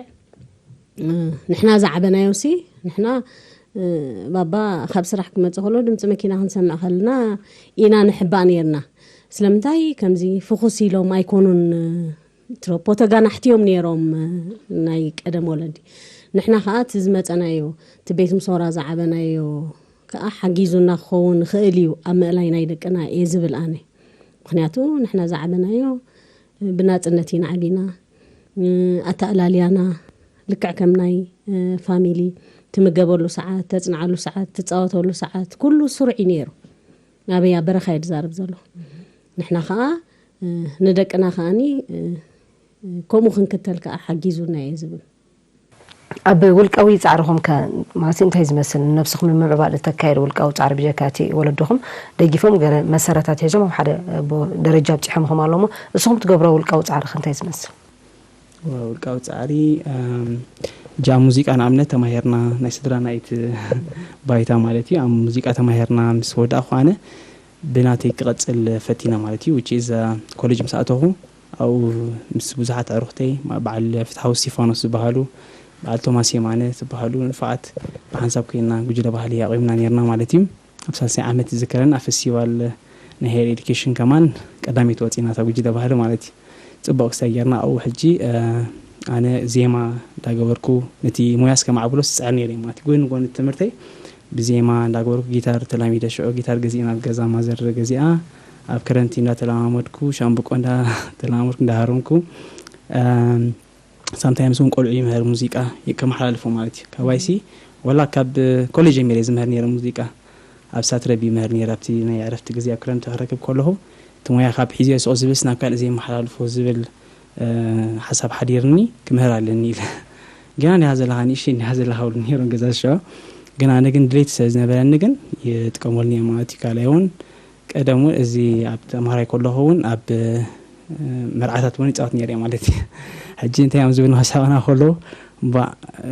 ንሕና ዝዓበናዮ ሲ ንሕና ባባ ካብ ስራሕ ክመፅእ ከሎ ድምፂ መኪና ክንሰምዕ ከለና ኢና ንሕባእ ነይርና ስለምንታይ ከምዚ ፍኹስ ኢሎም ኣይኮኑን ትሮፖ ተጋናሕቲ እዮም ነይሮም፣ እ፣ ናይ ቀደም ወለዲ። ንሕና ከዓ እቲ ዝመፀናዮ፣ እቲ ቤት ምሶራ ዝዓበናዮ ከዓ ሓጊዙና ክኸውን ይኽእል እዩ ኣብ ምእላይ ናይ ደቅና እየ ዝብል ኣነ። ምኽንያቱ ንሕና ዝዓበናዮ ብናፅነት ኢና ዓቢና። እ፣ ኣተኣላልያና ልክዕ ከም ናይ፣ እ፣ ፋሚሊ፣ ትምገበሉ ሰዓት፣ ተፅንዓሉ ሰዓት፣ ትፃወተሉ ሰዓት፣ ኩሉ ስሩዕ እዩ ነይሩ። ኣበይ ኣብ በረኻ እየ ዝዛረብ ዘለኹ። ንሕና ከዓ፣ እ፣ ንደቅና ከዓኒ፣ እ፣ እ፣ ከምኡ ክንክተል ከዓ ሓጊዙና እየ ዝብል። ኣብ ውልቃዊ ጻዕርኹም ከ ማለት እንታይ ዝመስል? ንነብስኹም ንምምዕባል እተካየዱ ውልቃዊ ጻዕሪ ብጀካ እቲ ወለድኹም ደጊፎም ገለ መሰረታት ሒዞም ኣብ ሓደ፣ እ፣ ቦ-፣ ደረጃ ኣብጺሖምኹም ኣለሞ፣ እስኹም ትገብሮ ውልቃዊ ጻዕሪ ከ እንታይ ዝመስል? ውልቃዊ ጻዕሪ፣ እም፣ ጃ ሙዚቃ ንኣብነት ተማሂርና፣ ናይ ስድራና ኢት ባይታ ማለት እዩ። ኣብ ሙዚቃ ተማሂርና ምስ ወዳእኹ ኣነ ብናተይ ክቐጽል ፈቲነ ማለት እዩ። Which is፣ እ፣ ኮሌጅ ምስ ኣተኹ ኣብኡ ምስ ብዙሓት ኣዕሩኽተይ፣ ማ-፣ በዓል ፍትሓዊ እስቲፋኖስ ዝበሃሉ፣ በዓል ቶማስ የማነ ዝበሃሉ ንፉዓት ብሓንሳብ ኮይና ጉጅለ ባህሊ ኣቑምና ነይርና ማለት እዩ። ኣብ ሳልሳይ ዓመት ዝዝከረኒ ኣብ ፈስቲቫል ናይ ሃየር ኤዱኬሽን ከማን ቀዳመይቲ ወፂና እታ ጉጅለ ባህሊ ማለት እዩ። ፅቡቕ ክስታይ ጌርና ኣብኡ ሕጂ፣ እ፣ ኣነ ዜማ እንዳገበርኩ ነቲ ሞያስ ከማዕብሎ ስፅዕር ነይረ ማለት እዩ። ጎን ጎን ትምህርተይ ብዜማ እንዳገበርኩ ጊታር ተላሚደ። ሽዑ ጊታር ገዚእና ኣብ ገዛ ማዘር ገዚኣ ኣብ ክረምቲ እንዳተለማመድኩ ሻምብቆ እንዳተለማመድኩ እንዳሃረምኩ፣ እም፣ ሳምታይምስ እውን ቆልዑ ይምህር ሙዚቃ ይ-፣ ከመሓላልፎ ማለት እዩ። ካባይሲ ወላ ካብ ኮሌጅ ጀሚረ ዝምህር ነይረ ሙዚቃ ኣብ ሳትረቢ ይምህር ነይረ ኣብቲ ናይ ዕረፍቲ ግዜ ኣብ ክረምቲ ክረክብ ከለኹ እቲ ሞያ ካብ ሒዝዮ ስቕ ዝብልስ ናብ ካልእ ዘይመሓላልፎ ዝብል፣ እ፣ ሓሳብ ሓዲርኒ ክምህር ኣለኒ ኢለ። ገና እንዲኻ ዘለኻ ንእሽተይ እንዲኻ ዘለኻ ብሉ ነይሮም ገዛ ዝሸዋ። ግን ኣነ ግን ድሌት ስለ ዝነበረኒ ግን ይጥቀመሉ እየ ማለት እዩ። ካልኣይ እውን ቀደም እውን እዚ ኣብ ተምሃራይ ከለኹ እውን ኣብ፣ እ፣ መርዓታት እውን ይፃወት ነይረ እየ ማለት እዩ። ሕጂ እንታይ እዮም ዝብሉና ሳቕና ከለዉ፣ "ባ፣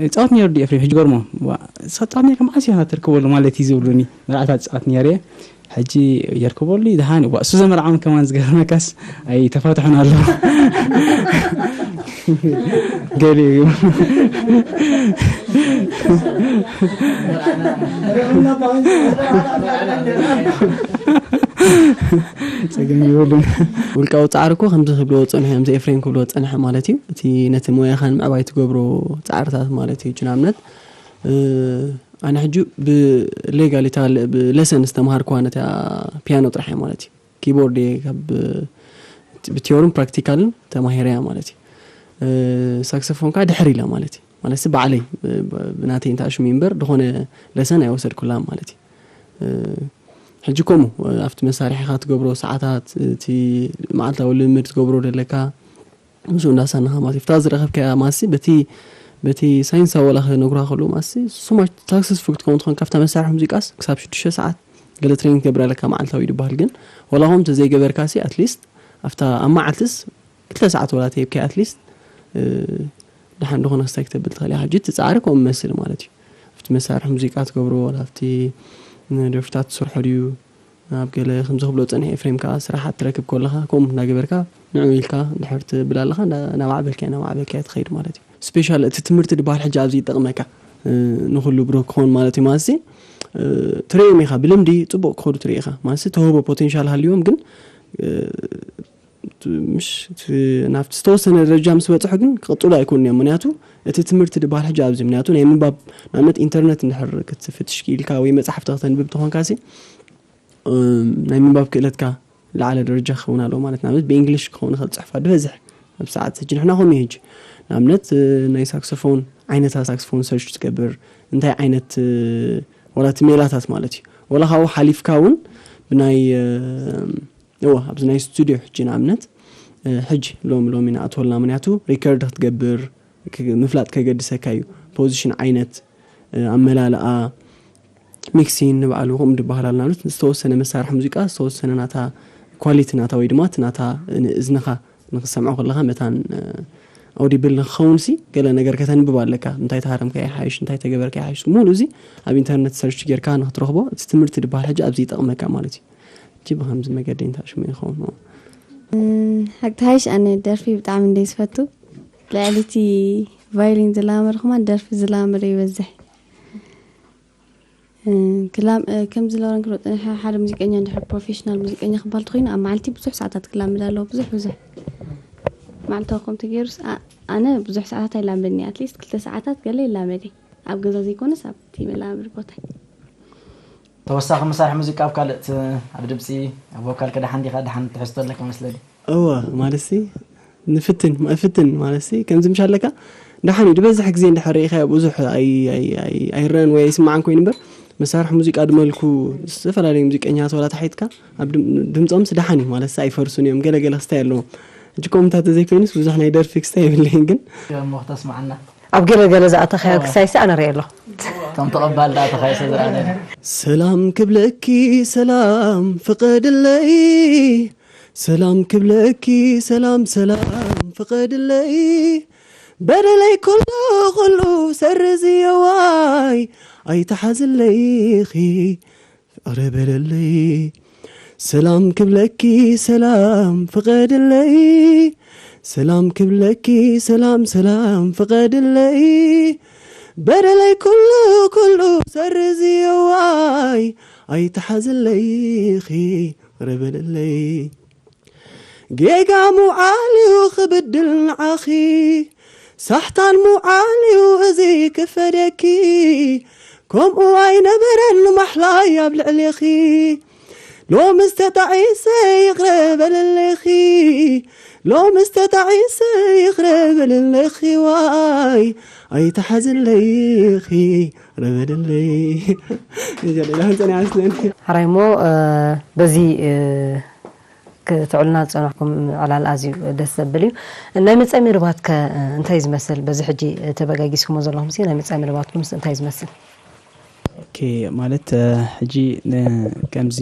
ይፃወት ነይሩ ድዩ ኤፍሬም? ሕጂ ገርሞ፣ ባ፣ ንስኻ ትፃወት ነይርካ መዓስ ኢኻ ትርከበሉ ማለት እዩ?" ዝብሉኒ። መርዓታት ይፃወት ነይረ እየ። ሕጂ የርከበሉ እዩ፣ ደሓን እዩ። ባ፣ እሱ ዘመርዓውን ከማን ዝገርመካስ ኣይተፋትሑን ኣለዉ። ገሊኡ እዩ። ጸገም የብሉን። ውልቃዊ ጻዕሪ እኮ ከምዚ ክብልዎ ጸንሐ፣ ከምዚ ኤፍሬም ክብልዎ ጸንሐ ማለት እዩ። እቲ ነቲ ሞያኻ ንምዕባይ ትገብሮ ጻዕርታት ማለት እዩ። ሕጂ ንኣብነት፣ እ፣ ኣነ ሕጂ ብሌጋል እታ ለ-፣ ብለሰን ዝተምሃርኩዋ ነታ ፒያኖ ጥራሕ እያ ማለት እዩ። ኪቦርድ እየ ካብ፣ ብቲዮርን ፕራክቲካልን ተማሂረያ ማለት እዩ። እ፣ ሳክስፎን ከዓ ድሕር ኢለ ማለት እዩ። ማለት ባዕለይ፣ እ፣ ብ-፣ ብናተይ እንተኣሽሙ እምበር፣ ዝኾነ ለሰን ኣይወሰድኩላን ማለት እዩ። እ፣ ሕጂ ከምኡ፣ እ፣ ኣብቲ መሳርሒኻ ትገብሮ ሰዓታት፣ እቲ መዓልታዊ ልምምድ ትገብሮ ደለካ፣ ምስኡ እንዳሳነኻ ማለት እዩ። ፍታ ዝረኸብካያ ማሲ በቲ፣ በቲ ሳይንሳዊ ዋላ ክነግሩኻ ከለዉ ማሲ፣ so much successful ክትከውን ትኾን ካብታ መሳርሒ ሙዚቃስ ክሳብ ሽዱሽተ ሰዓት ገለ ትሬኒንግ ትገብር ኣለካ መዓልታዊ እዩ ዝበሃል። ግን ዋላ ከምኡ እንተዘይገበርካሲ፣ ኣትሊስት ኣብታ ኣብ መዓልትስ ክልተ ሰዓት ዋላ ተሂብካያ፣ ኣትሊስት፣ እ፣ ደሓን ዝኾነ ክስታይ ክተብል ትኽእል ኢኻ። ሕጂ እቲ ጻዕሪ ከምኡ ይመስል ማለት እዩ። ኣብቲ መሳርሒ ሙዚቃ ትገብሮ፣ ዋላ ኣብቲ ንደርፍታት ትሰርሖ ድዩ? ኣብ ገለ ከምዚ ክብሎ ጸኒሐ፣ ኤፍሬም ከኣ ስራሕ ትረክብ ከለኻ ከምኡ እናገበርካ ንዕኡ ኢልካ እንድሕር ትብል ኣለኻ፣ እንዳ-፣ እናማዕበልካዮ፣ እናማዕበልካዮ ትኸይድ ማለት እዩ። ስፔሻል እቲ ትምህርቲ ዝበሃል ሕጂ ኣብዚ ይጠቕመካ፣ እ፣ ንኹሉ ብሩህ ክኸውን ማለት እዩ። ማለትሲ፣ እ፣ ትርእዮም ኢኻ፣ ብልምዲ ጽቡቕ ክኸዱ ትርኢ ኢኻ። ማለትሲ ተውህቦ ፖቴንሻል ሃልዮም ግን፣ እ፣ ምሽ-፣ እቲ ናብቲ ዝተወሰነ ደረጃ ምስ በጽሑ ግን ክቕጽሉ ኣይኮኑን እዮም። ምክንያቱ እቲ ትምህርቲ ዝበሃል ሕጂ ኣብዚ፣ ምክንያቱ ናይ ምንባብ፣ ንኣብነት ኢንተርነት እንድሕር ክትፍትሽ ክኢልካ ወይ መጽሓፍቲ ከተንብብ ተኾንካሲ፣ እም፣ ናይ ምንባብ ክእለትካ ላዕለ ደረጃ ክኸውን ኣለዎ ማለት፣ ንኣብነት ብእንግሊሽ ክኸውን ይኽእል ጽሑፋት ዝበዝሕ ኣብ ሰዓት። ሕጂ ንሕና ከምኡ እዩ። ሕጂ ንኣብነት፣ እ፣ ናይ ሳክሶፎን ዓይነታት ሳክሶፎን ሰርች ትገብር፣ እንታይ ዓይነት፣ እ፣ ዋላ እቲ ሜላታት ማለት እዩ። ዋላ ካብኡ ሓሊፍካ እውን ብናይ፣ እ፣ እወ፣ ኣብዚ ናይ ስቱድዮ ሕጂ ንኣብነት፣ እ፣ ሕጂ ሎሚ ሎሚ ንኣትወልና፣ ምክንያቱ ሪከርድ ክትገብር ክ-፣ ምፍላጥ ከገድሰካ እዩ። ፖዚሽን ዓይነት፣ እ፣ ኣመላልኣ፣ ሚክሲን ንባዕሉ ከምኡ ዝበሃል ኣሎ። ንኣብነት ዝተወሰነ መሳርሒ ሙዚቃ ዝተወሰነ ናታ ኳሊቲ ናታ ወይ ድማ እቲ ናታ ንእዝንኻ ንክሰምዖ ከለኻ መታን፣ እ፣ ኣውዲብል ንክኸውን ሲ ገለ ነገር ከተንብብ ኣለካ። እንታይ ተሃረምካ ይሓይሽ፣ እንታይ ተገበርካ ይሓይሽ። ሙሉ እዚ ኣብ ኢንተርነት ሰርች ጌርካ ንክትረኽቦ እቲ ትምህርቲ ዝበሃል ሕጂ ኣብዚ ይጠቕመካ ማለት እዩ። ሕጂ ብኸምዚ መገዲ እንታይ ሽሙ ይኸውን? እ፣ ሓቂ ተሓይሽ ኣነ ደርፊ ብጣዕሚ እንደ ዝፈቱ ልዕሊ እቲ ቫዮሊን ዝላመድ ከማን ደርፊ ዝላመድ ይበዝሕ። እ፣ ክላም-፣ እ፣ ከምዚ ለውረን ክብሎ ጽኒሐ፣ ሓደ ሙዚቀኛ እንድሕር ፕሮፌሽናል ሙዚቀኛ ክበሃል ተኾይኑ ኣብ መዓልቲ ብዙሕ ሰዓታት ክላመድ ኣለዎ። ብዙሕ ብዙሕ። መዓልታዊ ከምቲ ገይሩስ፣ ኣ-፣ ኣነ ብዙሕ ሰዓታት ኣይላመድን እየ። ኣትሊስት ክልተ ሰዓታት ገለ ይላመድ እየ። ኣብ ገዛ ዘይኮነስ ኣብቲ መላመዲ ቦታይ። ተወሳኺ መሳርሒ ሙዚቃ ኣብ ካልእ ት-፣ ኣብ ድምፂ፣ ኣብ ቮካል ከደሓን ዲኻ? ደሓን ትሕዝቶ ኣለካ መስለኒ። እወ፣ ማለት ሲ ንፍትን፣ እፍትን ማለት ሲ ከምዚ ምሽ ኣለካ። ደሓን እዩ፣ ዝበዝሕ ግዜ እንድሕር ርኢኻዮ ብዙሕ ኣይ-፣ ኣይ-፣ ኣይ-፣ ኣይረኣን ወይ ኣይስማዕን ኮይኑ እምበር፣ መሳርሒ ሙዚቃ ድመልኩ ዝተፈላለዩ ሙዚቀኛታት ዋላ ተሓይጥካ ኣብ ድም-፣ ድምፆምስ ደሓን እዩ ማለት ሲ ኣይፈርሱን እዮም። ገለ ገለ ክስታይ ኣለዎም። ሕጂ ከምኡታት ተዘይኮይኑስ ብዙሕ ናይ ደርፊ ክስታይ የብለይን ግን እሞ ክተስማዓና። ኣብ ገለ ገለ ዝኣተኻዮ ክሳይሲ ኣነ ርእየ ኣለኹ። ከም ተቐባል ደኣ ተኻይሰ ዝረኣለ። ሰላም ክብለኪ ሰላም ፍቐድለይ፣ ሰላም ክብለኪ ሰላም ሰላም ፍቐድለይ፣ በደለይ ኩሉ ኩሉ ሰርዝየዋይ፣ ኣይትሓዝለይኺ ፍቕሪ በለለይ። ሰላም ክብለኪ ሰላም ፍቐድለይ፣ ሰላም ክብለኪ ሰላም ሰላም ፍቐድለይ፣ በደለይ ኩሉ ኩሉ ሰርዝየዋይ፣ ኣይትሓዝለይኺ ፍቕሪ በለለይ። ጌጋ ምውዓል እዩ ክብድል ንዓኺ፣ ሳሕታን ምውዓል እዩ እዚ ክፈደኪ፣ ከምኡ ኣይነበረን ማሕላይ ኣብ ልዕሌኺ። ሎምስ ተጣዒሰ ይቕረ በልለኺ፣ ሎምስ ተጣዒሰ ይቕረ በልለኺ፣ ዋይ ኣይትሓዝለይኺ፣ ይቕረ በልለይ። ሌላ ህንፀን ኣይመስለኒ። ሕራይ እሞ በዚ ክትዕሉና ዝፀናሕኩም ዕላል ኣዝዩ ደስ ዘብል እዩ። ናይ መፃኢ መደባትከ እንታይ ዝመስል? በዚ ሕጂ ተበጋጊስኩሞ ዘለኹም ሲ ናይ መፃኢ መደባትኩምስ እንታይ ዝመስል? ኦኬ፣ ማለት ሕጂ ከምዚ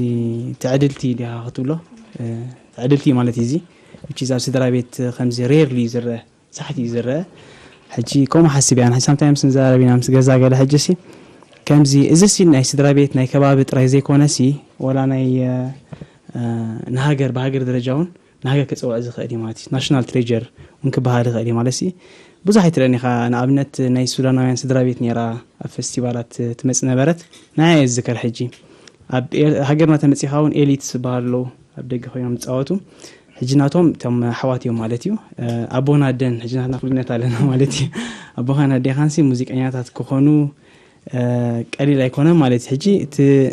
ትዕድልቲ ዲኻ ክትብሎ? ትዕድልቲ ማለት እዩ እዚ። እቺ ኣብ ስድራ ቤት ከምዚ ሬርሊ ዝረአ ሳሕቲ እዩ ዝረአ። ሕጂ ከምኡ ሓስብ እያ። ንሕጂ ሳምታይምስ ንዘራረብ ኢና ምስ ገዛ ገለ ሕጂ ሲ ከምዚ እዚ ሲ ናይ ስድራ ቤት ናይ ከባቢ ጥራይ ዘይኮነ ሲ ወላ ናይ ንሃገር ብሃገር ደረጃ እውን ንሃገር ክፅውዕ ዝኽእል እዩ ማለት እዩ። ናሽናል ትሬጀር እውን ክበሃል ይኽእል እዩ ማለት ሲ ብዙሕ ኣይትረን ኢኻ። ንኣብነት ናይ ሱዳናውያን ስድራ ቤት ነይራ ኣብ ፌስቲቫላት ትመፅእ ነበረት። ንዓይ እየ ዝዝከር ሕጂ ኣብ ሃገርና ተመፂኻ እውን ኤሊትስ ዝበሃሉ ኣለዉ ኣብ ደገ ኮይኖም ዝፃወቱ። ሕጂ ናቶም እቶም ኣሕዋት እዮም ማለት እዩ። ኣቦን ኣደን ሕጂ ናትና ፍሉይነት ኣለና ማለት እዩ። ኣቦኻን ኣዴኻንሲ ሙዚቀኛታት ክኾኑ ቀሊል ኣይኮነን ማለት እዩ። ሕጂ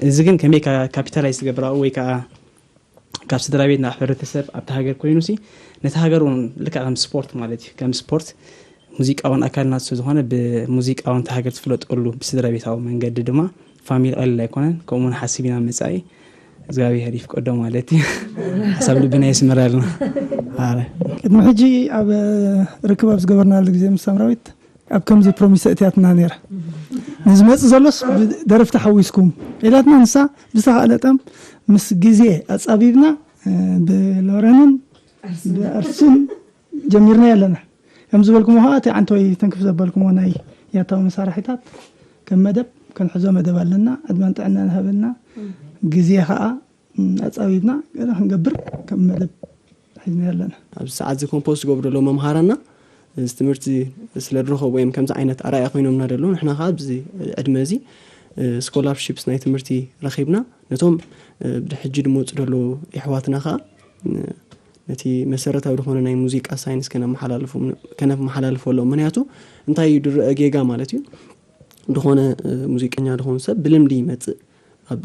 እዚ ግን ከመይ ካፒታላይዝ ትገብር ኣብኡ ወይ ከዓ ካብ ስድራ ቤት ናብ ሕብረተሰብ ኣብቲ ሃገር ኮይኑ ሲ ነቲ ሃገር እውን ልክዕ ከም ስፖርት ማለት እዩ። ከም ስፖርት ሙዚቃ እውን ኣካል ናቱ ስለዝኾነ ብሙዚቃ እውን እታ ሃገር ትፍለጠሉ ብስድራ ቤታዊ መንገዲ ድማ ፋሚሊ ቀሊል ኣይኮነን። ከምኡ ንሓስብ ኢና መፃኢ እግዚኣብሔር ይፍቀዶ ማለት እዩ። ሓሳብ ልብና የስምረልና። ኣረ ቅድሚ ሕጂ ኣብ ርክብ ኣብ ዝገበርናሉ ግዜ ምስ ሳምራዊት ኣብ ከምዚ ፕሮሚስ እትያትና ነይራ። ንዝመፅእ ዘሎስ ደረፍቲ ሓዊስኩም ኢላትና ንሳ ብዝተኻእለ ጠም ምስ ግዜ ኣፃቢብና ብሎረንን ብኣርሱን ጀሚርና ኣለና። ከም ዝበልኩሞ ከዓ እቲ ዓንተወይ ተንክፍ ዘበልኩሞ ናይ ያታዊ መሳርሒታት ከም መደብ ክንሕዞ መደብ ኣለና። ዕድመን ጥዕናን ሃበና። ግዜ ከዓ ኣፃቢብና ገለ ክንገብር ከም መደብ ሒዝና ኣለና። ኣብዚ ሰዓት እዚ ኮምፖዝ ዝገብሩ ዘለዉ መምሃራና እዚ ትምህርቲ ስለ ዝረኸቡ እዮም ከምዚ ዓይነት ኣርኣያ ኮይኖምና ዘለዉ። ንሕና ከዓ ኣብዚ ዕድመ እዚ ስኮላርሺፕስ ናይ ትምህርቲ ረኺብና ነቶም ብድሕጂ ድመፁ ዘለዉ የሕዋትና ከዓ ነቲ መሰረታዊ ዝኾነ ናይ ሙዚቃ ሳይንስ ከነመሓላልፎ ኣለዎ። ምክንያቱ እንታይ እዩ ድረአ ጌጋ ማለት እዩ። ዝኾነ ሙዚቀኛ ዝኾኑ ሰብ ብልምዲ ይመፅእ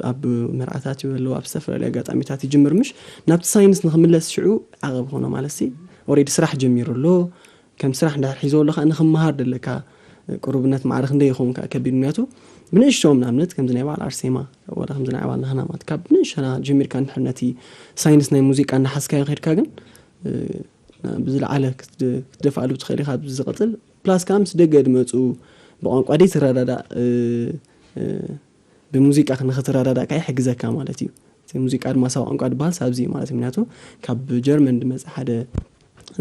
ኣብ መርዓታት ይበሉ ኣብ ዝተፈላለዩ ኣጋጣሚታት ይጅምር ምሽ ናብቲ ሳይንስ ንክምለስ ሽዑ ዓቐብ ኾኖ ማለት ሲ ኦሬዲ ስራሕ ጀሚሩ ኣሎ። ከም ስራሕ እንድሕር ሒዞ ኣሎ ከዓ ንክመሃር ደለካ ቅሩብነት ማዕረ ክንደይ ይኸውን ከዓ ከቢድ ምክንያቱ ብንእሽቶም ንኣብነት ከምዚ ናይ በዓል ኣርሴማ ወላ ከምዚ ናይ በዓል ናህና ማለት ካብ ብንእሽተና ጀሚርካ እንድሕር ነቲ ሳይንስ ናይ ሙዚቃ እናሓዝካዮ ከድካ ግን ብዝለዓለ ክትደፍኣሉ ትኽእል ኢኻ። ዝቕፅል ፕላስ ከዓ ምስ ደገ ድመፁ ብቋንቋ ደይ ትረዳዳእ ብሙዚቃ ንክትረዳዳእ ከዓ ይሕግዘካ ማለት እዩ። ሙዚቃ ድማ ሳብ ቋንቋ ድበሃል ሳብዚ እዩ ማለት ምክንያቱ ካብ ጀርመን ድመፀ ሓደ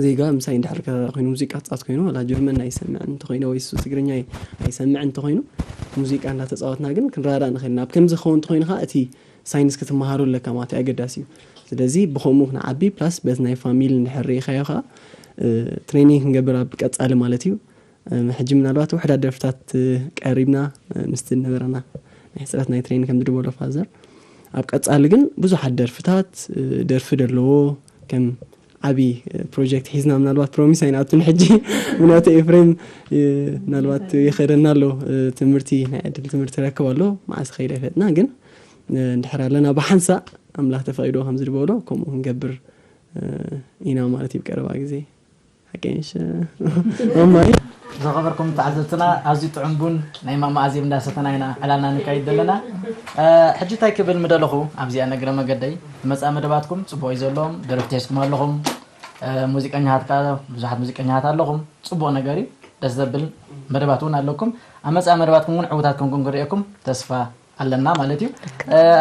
ዜጋ ምሳይ እንድሕር ከረዳ ኮይኑ ሙዚቃ ክፃወት ኮይኑ ዋላ ጀርመን ኣይሰምዕን እንተኮይኑ ወይ እሱ ትግርኛ ኣይሰምዕን እንተኮይኑ ሙዚቃ እንዳተፃወትና ግን ክንረዳዳእ ንኽእል ኢና። ኣብ ከምዚ ክኸውን እንተኮይኑ ከዓ እቲ ሳይንስ ክትመሃሮ ኣለካ ማለት እዩ፣ ኣገዳሲ እዩ። ስለዚ ብከምኡ ክንዓቢ ፕላስ በዚ ናይ ፋሚሊ እንድሕር ርኢኻዮ ከዓ ትሬኒንግ ክንገብር ኣብ ቀፃሊ ማለት እዩ። ሕጂ ምናልባት ውሕዳት ደርፍታት ቀሪብና ምስቲ ነበረና ናይ ሕፅረት ናይ ትሬኒንግ ከም ዝድበሎ ፋዘር ኣብ ቀፃሊ ግን ብዙሓት ደርፍታት ደርፊ ደለዎ ከም ዓብዪ ፕሮጀክት ሒዝና ምናልባት ፕሮሚስ ኣይንኣቱን ሕጂ ምክንያቱ ኤፍሬም ምናልባት ይኸደና ኣሎ ትምህርቲ ናይ ዕድል ትምህርቲ ረክብ ኣሎ መዓስ ኸይድ ኣይፈጥና ግን እንድሕር ኣለና ብሓንሳእ ኣምላኽ ተፈቒዶ ከምዚ ዝበሎ ከምኡ ክንገብር ኢና ማለት እዩ ቀረባ ግዜ ሓቀይሽ ማማይ ዝኸበርኩም ተዓዘብትና ኣዝዩ ጥዑም ቡን ናይ ማማ ኣዜብ እንዳሰተና ኢና ዕላልና ንካይድ ዘለና ሕጂ እንታይ ክብል ምደለኹ ኣብዚኣ ነግረ መገደይ መፃ መደባትኩም ፅቡቅ እዩ ዘለዎም ደረፍቲ ሒዝኩም ኣለኹም ሙዚቀኛታት ብዙሓት ሙዚቀኛታት ኣለኹም ፅቡቅ ነገር እዩ ደስ ዘብል መደባት እውን ኣለኩም ኣብ መፃ መደባትኩም እውን ዕውታት ከምኩም ክንሪኤኩም ተስፋ ኣለና ማለት እዩ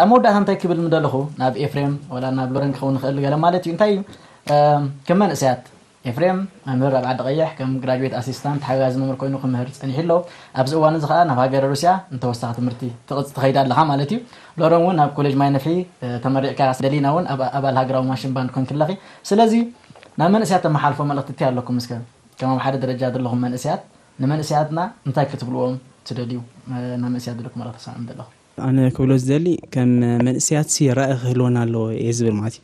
ኣብ መወዳእታ እንታይ ክብል ምደለኹ ናብ ኤፍሬም ወላ ናብ ሎረን ክኸውን ንኽእል ገለ ማለት እዩ እንታይ እዩ ከም መንእሰያት ኤፍሬም መምህር ኣብ ዓዲ ቀይሕ ከም ግራጅዌት ኣሲስታንት ሓጋዚ መምህር ኮይኑ ክምህር ፀኒሑ ኣሎ ኣብዚ እዋን እዚ ከዓ ናብ ሃገረ ሩስያ ንተወሳኺ ትምህርቲ ትኸይድ ኣለኻ ማለት እዩ ሎረን እውን ኣብ ኮሌጅ ማይ ነፍሒ ተመሪቕካ ደሊና እውን ኣባል ሃገራዊ ማሽን ባንድ ኮንኪ ኣለኺ ስለዚ ናብ መንእሰያት ተመሓልፎ መልእኽቲ እንታይ ኣለኩም እስከ ከም ኣብ ሓደ ደረጃ ዘለኹም መንእሰያት ንመንእሰያትና እንታይ ክትብልዎም ትደልዩ ናብ መንእሰያት ዘለኩም መልእኽቲ ሰምዕም ዘለኹም ኣነ ክብሎ ዝደሊ ከም መንእሰያት ሲ ራኢ ክህልወና ኣለዎ እየ ዝብል ማለት እዩ።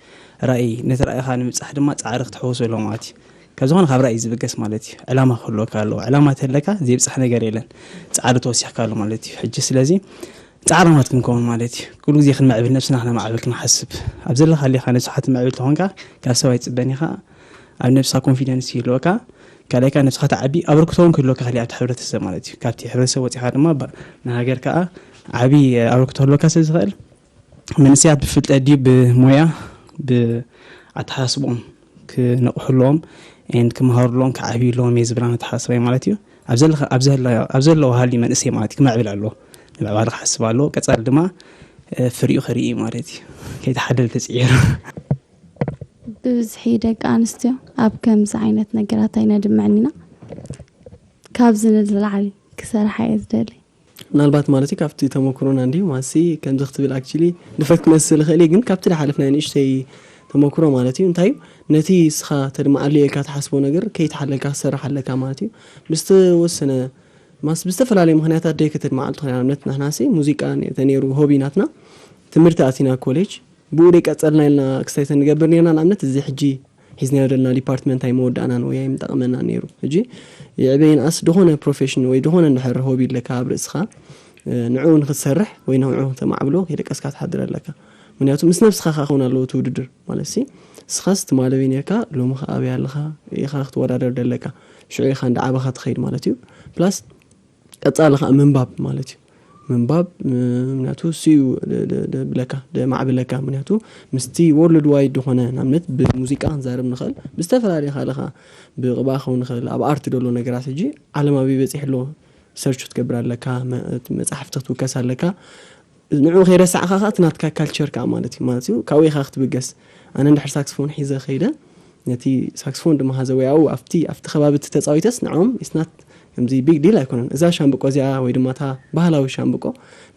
ራኢ ነቲ ራኢኻ ንምብፃሕ ድማ ፃዕሪ ክትሕወሶ ኣለዎ ማለት እዩ። ካብ ዝኾነ ካብ ራኢ ዝብገስ ማለት እዩ። ዕላማ ክህልወካ ኣለዎ። ዕላማ ተለካ ዘይብፃሕ ነገር የለን። ፃዕሪ ተወሲኽካ ኣሎ ማለት እዩ። ሕጂ ስለዚ ፃዕራማት ክንከውን ማለት እዩ። ኩሉ ግዜ ክንምዕብል ነብስና ክነማዕብል ክንሓስብ ኣብ ዘለካ ሌካ ነብስካ ትምዕብል ተኾንካ ካብ ሰብ ኣይፅበን ኢኻ ኣብ ነብስኻ ኮንፊደንስ ይህልወካ ካልኣይ ከዓ ነብስኻ ተዓቢ ኣበርክቶ እውን ክህልወካ ክእል ኣብቲ ሕብረተሰብ ማለት እዩ ካብቲ ሕብረተሰብ ወፂኻ ድማ ንሃገር ከዓ ዓብይ ኣበርክቶ ክህልወካ ስለ ዝኽእል መንእሰያት ብፍልጠት ድዩ ብሞያ ብኣተሓሳስቦም ክነቕሑ ኣለዎም and ክመሃሩ ኣለዎም ክዓብዩ ኣለዎም እየ ዝብል ኣነ ኣተሓሳስባይ ማለት እዩ ኣብ ዘለዋ ሃሊ መንእሰይ ማለት እዩ ክምዕብል ኣለዎ ንምዕባል ክሓስብ ኣለዎ ቀፃሊ ድማ ፍሪኡ ክርኢ ማለት እዩ ከይተሓለለ ተፅዒሩ ብብዝሒ ደቂ ኣንስትዮ ኣብ ከምዚ ዓይነት ነገራት ኣይነድምዕን ኢና። ካብዚ ንላዕሊ ክሰርሓ እየ ዝደሊ። ምናልባት ማለት እዩ ካብቲ ተመክሮና እንድዩ ማሲ ከምዚ ክትብል actually ድፍረት ክመስል ይኽእል እዩ ግን ካብቲ ዝሓለፍናዮ ንእሽተይ ተመክሮ ማለት እዩ እንታይ እዩ ነቲ ንስኻ ተድምዓሉ ኢልካ ትሓስቦ ነገር ከይተሓለልካ ክትሰርሕ ኣለካ ማለት እዩ ብዝተወሰነ ማስ ብዝተፈላለዩ ምኽንያታት ደይ ከተድምዓሉ ትኽእል ንኣብነት ንሕናሲ ሙዚቃ ተነይሩ ሆቢ ናትና ትምህርቲ ኣቲና ኮሌጅ ብኡ ደይቀጸልና ኢልና ክስታይ ተንገብር ኔርና ንኣብነት እዚ ሕጂ ሒዝናዮ ዘለና ዲፓርትመንት ኣይመወዳእናን ወይ ኣይምጠቕመና ነይሩ ሕጂ ይዕበ ይንኣስ ድኾነ ፕሮፌሽን ወይ ድኾነ እንድሕር ሆቢ ኣለካ ኣብ ርእስኻ ንዕኡ ንክትሰርሕ ወይ ንዕኡ ክተማዕብሎ ከይደቀስካ ትሓድር ኣለካ ምክንያቱ ምስ ነብስኻ ከ ክኸውን ኣለዎ እቲ ውድድር ማለት ሲ ንስኻስ ትማሊ ኣበይ ነርካ ሎሚ ከ ኣበይ ኣለኻ ኢኻ ክትወዳደር ደለካ ሽዑ ኢኻ እንዳዓበኻ ትኸይድ ማለት እዩ ፕላስ ቀፃሊ ከዓ ምንባብ ማለት እዩ ምንባብ ምክንያቱ ስዩ ብለካ ደማዕብለካ ምክንያቱ ምስቲ ወርልድ ዋይድ ዝኾነ ንኣብነት ብሙዚቃ ክንዛረብ ንኽእል ብዝተፈላለየ ካልኻ ብቕባ ክኸውን ንኽእል ኣብ ኣርት ደሎ ነገራት ሕጂ ዓለም ኣበይ በፂሕ ኣሎ ሰርች ክትገብር ኣለካ መፅሓፍቲ ክትውከስ ኣለካ ንዕኡ ከይረሳዕኻ ከዓ እቲ ናትካ ካልቸር ከዓ ማለት እዩ ማለት እዩ ካብኡ ኢኻ ክትብገስ ኣነ እንድሕር ሳክስፎን ሒዘ ከይደ ነቲ ሳክስፎን ድማ ሃዘ ወይ ኣብኡ ኣብቲ ኣብቲ ከባቢ እቲ ተፃዊተስ ንዕኦም ኢስናት ከምዚ ቢግ ዲል ኣይኮነን እዛ ሻምብቆ እዚኣ ወይ ድማ እታ ባህላዊ ሻምብቆ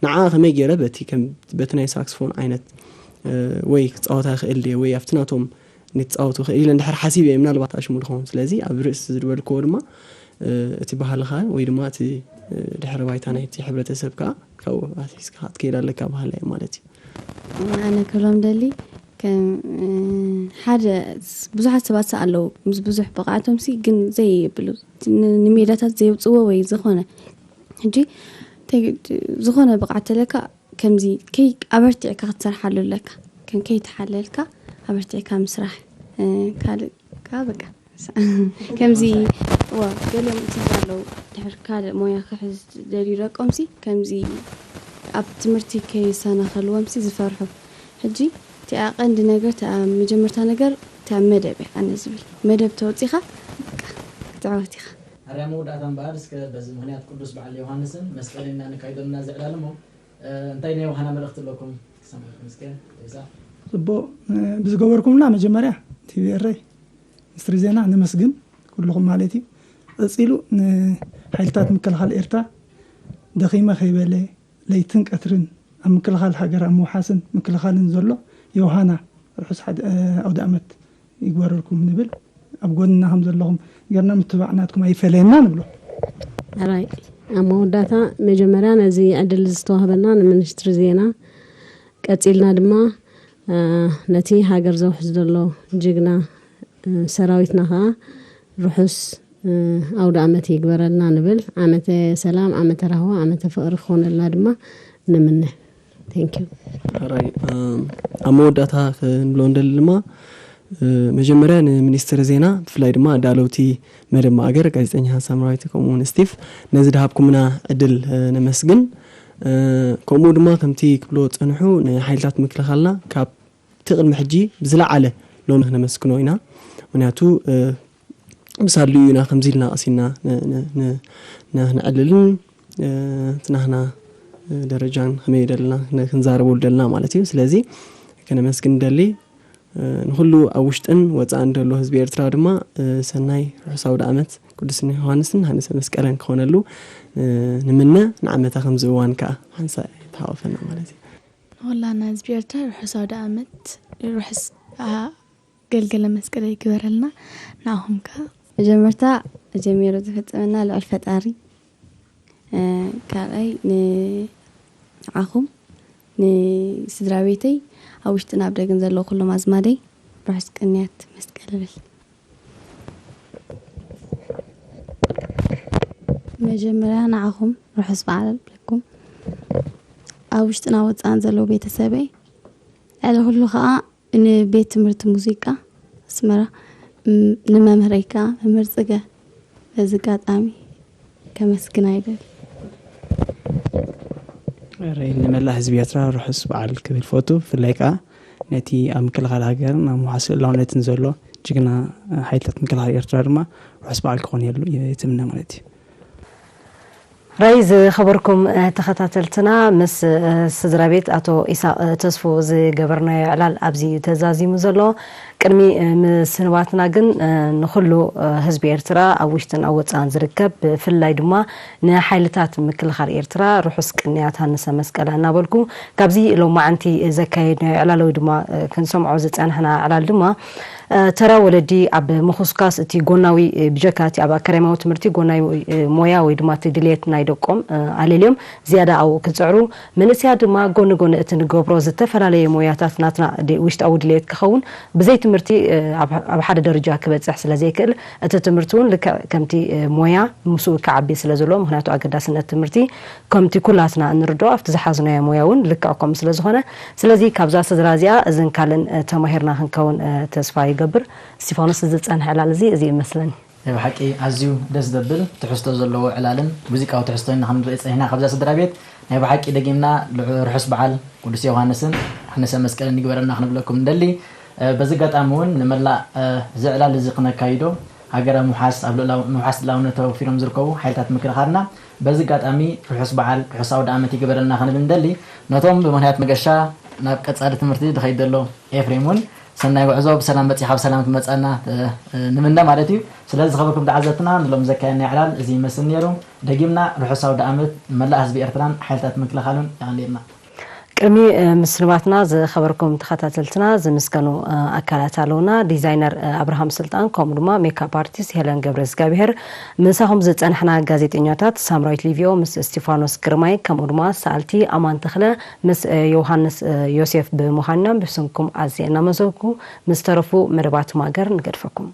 ንዓ ከመይ ገይረ በቲ በቲ ናይ ሳክስፎን ዓይነት ወይ ክፃወታ ይኽእል ድየ ወይ ኣብቲ ናቶም ንትፃወቱ ክእል ኢለ እንድሕር ሓሲብ እየ ምናልባት ኣሽሙ ዝኸውን ስለዚ ኣብ ርእሲ ዝድበልክዎ ድማ እቲ ባህልኻ ወይ ድማ እቲ ድሕሪ ባይታ ናይቲ ሕብረተሰብ ከዓ ካብኡ ኣትሒዝካ ክትከይድ ኣለካ ባህላ እዩ ማለት እዩ ኣነ ክብሎም ደሊ ከም ሓደ ብዙሓት ሰባት ኣለዉ ምስ ብዙሕ ብቕዓቶም ሲ ግን ዘየብሉ ንሜዳታት ዘየውፅዎ ወይ ዝኾነ ሕጂ ዝኾነ ብቕዓት ተለካ ከምዚ ከይ ኣበርቲዕካ ክትሰርሓሉ ኣለካ ከም ከይተሓለልካ ኣበርቲዕካ ምስራሕ ካልእ ከዓ በቃ ከምዚ እዋ ገሊኦም እቲ ኣለዉ ድሕር ካልእ ሞያ ክሕዝ ደልዩ ደቆምሲ ከምዚ ኣብ ትምህርቲ ከይሰናኸልዎምሲ ዝፈርሑ ሕጂ እቲኣ ቀንዲ ነገር እቲኣ መጀመርታ ነገር እቲኣ መደብ እያ ኣነ ዝብል መደብ ተወፂኻ በቃ ክትዕወት ኢኻ ኣርያ መወዳእታ እምበኣር እስከ በዚ ምኽንያት ቅዱስ በዓል ዮሃንስን መስቀልን ኢና ነካይዶ ዘለና እዚ ዕላል እሞ እንታይ ናይ ዮሃና መልእኽቲ ኣለኩም ክሰማዕኩም እስከ ይብዛ ፅቡቅ ብዝገበርኩምና መጀመርያ ቲቪ ኤረይ ሚኒስትሪ ዜና ነመስግን ኩልኹም ማለት እዩ። ቀጺሉ ንሓይልታት ምክልኻል ኤርትራ ደኺመ ከይበለ ለይትን ቀትርን ኣብ ምክልኻል ሃገር ኣብ ምውሓስን ምክልኻልን ዘሎ ዮሃና ርሑስ ኣውደኣመት ይግበረልኩም ንብል። ኣብ ጎንና ከም ዘለኹም ጌርና ምትባዕ ናትኩም ኣይፈለየና ንብሎ። ሕራይ ኣብ መወዳእታ መጀመርያ ነዚ ዕድል ዝተዋህበና ንሚኒስትሪ ዜና ቀጺልና ድማ ነቲ ሃገር ዘውሕስ ዘሎ ጅግና ሰራዊትና ከዓ ርሑስ ኣውደ ዓመት ይግበረልና ንብል። ዓመተ ሰላም፣ ዓመተ ራህዋ፣ ዓመተ ፍቕሪ ክኾነልና ድማ ንምነ። ቴንኪዩ። ራይ ኣብ መወዳእታ ክንብሎ እንደሊ ድማ መጀመርያ ንሚኒስትር ዜና ብፍላይ ድማ ኣዳለውቲ መደብ ማእገር ጋዜጠኛ ሳምራዊት ከምኡውን ስቲፍ ነዚ ድሃብኩምና ዕድል ነመስግን። ከምኡ ድማ ከምቲ ክብሎ ፀንሑ ንሓይልታት ምክልኻልና ካብ እቲ ቅድሚ ሕጂ ብዝለዓለ ሎሚ ክነመስግኖ ኢና። ምክንያቱ ብሳሉ ኢና ከምዚ ኢልና ቀሲና ንዕልልን እቲ ናህና ደረጃን ከመይ ደለና ክንዛረበሉ ደለና ማለት እዩ። ስለዚ ከነመስግን ደሊ ንኩሉ ኣብ ውሽጥን ወፃእን ደሎ ህዝቢ ኤርትራ ድማ ሰናይ ርሑስ ኣውደ ዓመት ቅዱስ ዮሃንስን ሃንሰ መስቀለን ክኾነሉ ንምነ። ንዓመታ ከምዚ እዋን ከዓ ሓንሳ ተሓወፈና ማለት እዩ። ንኹላና ህዝቢ ኤርትራ ርሑስ ኣውደ ዓመት፣ ርሑስ ገልገለ መስቀል ይግበረልና። ንዓኹም ከ? መጀመርታ ጀሚሩ ዝፈጸመና ልዑል ፈጣሪ፣ ካልኣይ ንዓኹም ንስድራ ቤተይ ኣብ ውሽጥን ኣብ ደገን ዘለዉ ኩሎም ኣዝማደይ ርሑስ ቅንያት መስቀል እብል። መጀመርያ ንዓኹም ርሑስ በዓል እብለኩም፣ ኣብ ውሽጥን ኣብ ወጻእን ዘለዉ ቤተሰበይ፣ ልዕሊ ኩሉ ከኣ ንቤት ትምህርቲ ሙዚቃ ኣስመራ፣ ንመምህረይ ከኣ መምህር ጽገ በዚ ኣጋጣሚ ከመስግና ይደሊ። ርይ ንመላእ ህዝቢ ኤርትራ ርሑስ በዓል ክብል ፈቱ። ብፍላይ ከኣ ነቲ ኣብ ምክልኻል ሃገርን ኣብ ምውሓስ ልእላውነትን ዘሎ ጅግና ሓይልታት ምክልኻል ኤርትራ ድማ ርሑስ በዓል ክኾን የሉ ይትምነ ማለት እዩ። ራይ ዝኸበርኩም ተኸታተልትና ምስ ስድራ ቤት ኣቶ ኢሳቕ ተስፉ ዝገበርናዮ ዕላል ኣብዚ እዩ ተዛዚሙ ዘሎ። ቅድሚ ምስንባትና ግን ንኹሉ ህዝቢ ኤርትራ ኣብ ውሽጥን ኣብ ወፃን ዝርከብ ብፍላይ ድማ ንሓይልታት ምክልኻል ኤርትራ ርሑስ ቅንያት ሃንሰ መስቀላ እናበልኩ ካብዚ ሎማዓንቲ ዘካየድናዮ ዕላል ወይ ድማ ክንሰምዖ ዝፀንሕና ዕላል ድማ ተራ ወለዲ ኣብ ምኹስካስ እቲ ጎናዊ ብጀካ እቲ ኣብ ኣካዳሚያዊ ትምህርቲ ጎናዊ ሞያ ወይ ድማ እቲ ድልየት ናይ ደቆም ኣለልዮም ዝያዳ ኣብኡ ክፅዕሩ፣ መንእሰያት ድማ ጎኒ ጎኒ እቲ ንገብሮ ዝተፈላለየ ሞያታት ናትና ውሽጣዊ ድልየት ክኸውን ብዘይ ትምህርቲ ኣብ ሓደ ደረጃ ክበፅሕ ስለዘይክእል እቲ ትምህርቲ እውን ልክዕ ከምቲ ሞያ ምስኡ ክዓቢ ስለዘለዎ ምክንያቱ ኣገዳስነት ትምህርቲ ከምቲ ኩላትና እንርድኦ ኣብቲ ዝሓዝናዮ ሞያ እውን ልክዕ ከምኡ ስለዝኾነ ስለዚ ካብዛ ስድራ እዚኣ እዝን ካልእን ተማሂርና ክንከውን ተስፋ ይገብር። እስቲፋኖስ እዚ ዝፀንሐ ዕላል እዚ እዚ ይመስለኒ። ናይ ብሓቂ ኣዝዩ ደስ ዘብል ትሕዝቶ ዘለዎ ዕላልን ሙዚቃዊ ትሕዝቶ ኢና ክንርኢ ፀኒሕና ካብዛ ስድራ ቤት። ናይ ብሓቂ ደጊምና ርሑስ በዓል ቅዱስ ዮሃንስን ሕንሰ መስቀልን ይግበረና ክንብለኩም ንደሊ። በዚ ኣጋጣሚ እውን ንመላእ እዚ ዕላል እዚ ክነካይዶ ሃገራዊ ምውሓስ ኣብ ምውሓስ ልእላውነት ተወፊሮም ዝርከቡ ሓይልታት ምክልኻልና በዚ ኣጋጣሚ ርሑስ በዓል ርሑስ ኣውደ ዓመት ይግበረልና ክንብል ንደሊ። ነቶም ብምኽንያት መገሻ ናብ ቀፃሊ ትምህርቲ ዝኸይድ ዘሎ ኤፍሬም እውን ሰናይ ጉዕዞ ብሰላም በፂኻ ብሰላም ክትመፀና ንምነ ማለት እዩ። ስለዚ ዝኸበርኩም ተዓዘብትና ንሎም ዘካየድና ዕላል እዚ ይመስል ነይሩ። ደጊምና ርሑስ ኣውደ ዓመት ንመላእ ህዝቢ ኤርትራን ሓይልታት ምክልኻሉን የቐንየልና። ቅድሚ ምስንባትና ዝኸበርኩም ተኸታተልትና ዝምስገኑ ኣካላት ኣለውና። ዲዛይነር ኣብርሃም ስልጣን ከምኡ ድማ ሜካፕ ኣርቲስት ሄለን ገብረ እግዚኣብሔር ምሳኹም ዝፀናሕና ጋዜጠኛታት ሳምራዊት ሊቪዮ ምስ እስቲፋኖስ ግርማይ ከምኡ ድማ ሰኣልቲ ኣማን ተኽለ ምስ ዮሃንስ ዮሴፍ ብምዃንና ብስምኩም ኣዝየ እናመሰግንኩ ምስ ተረፉ መደባት ማገር ንገድፈኩም።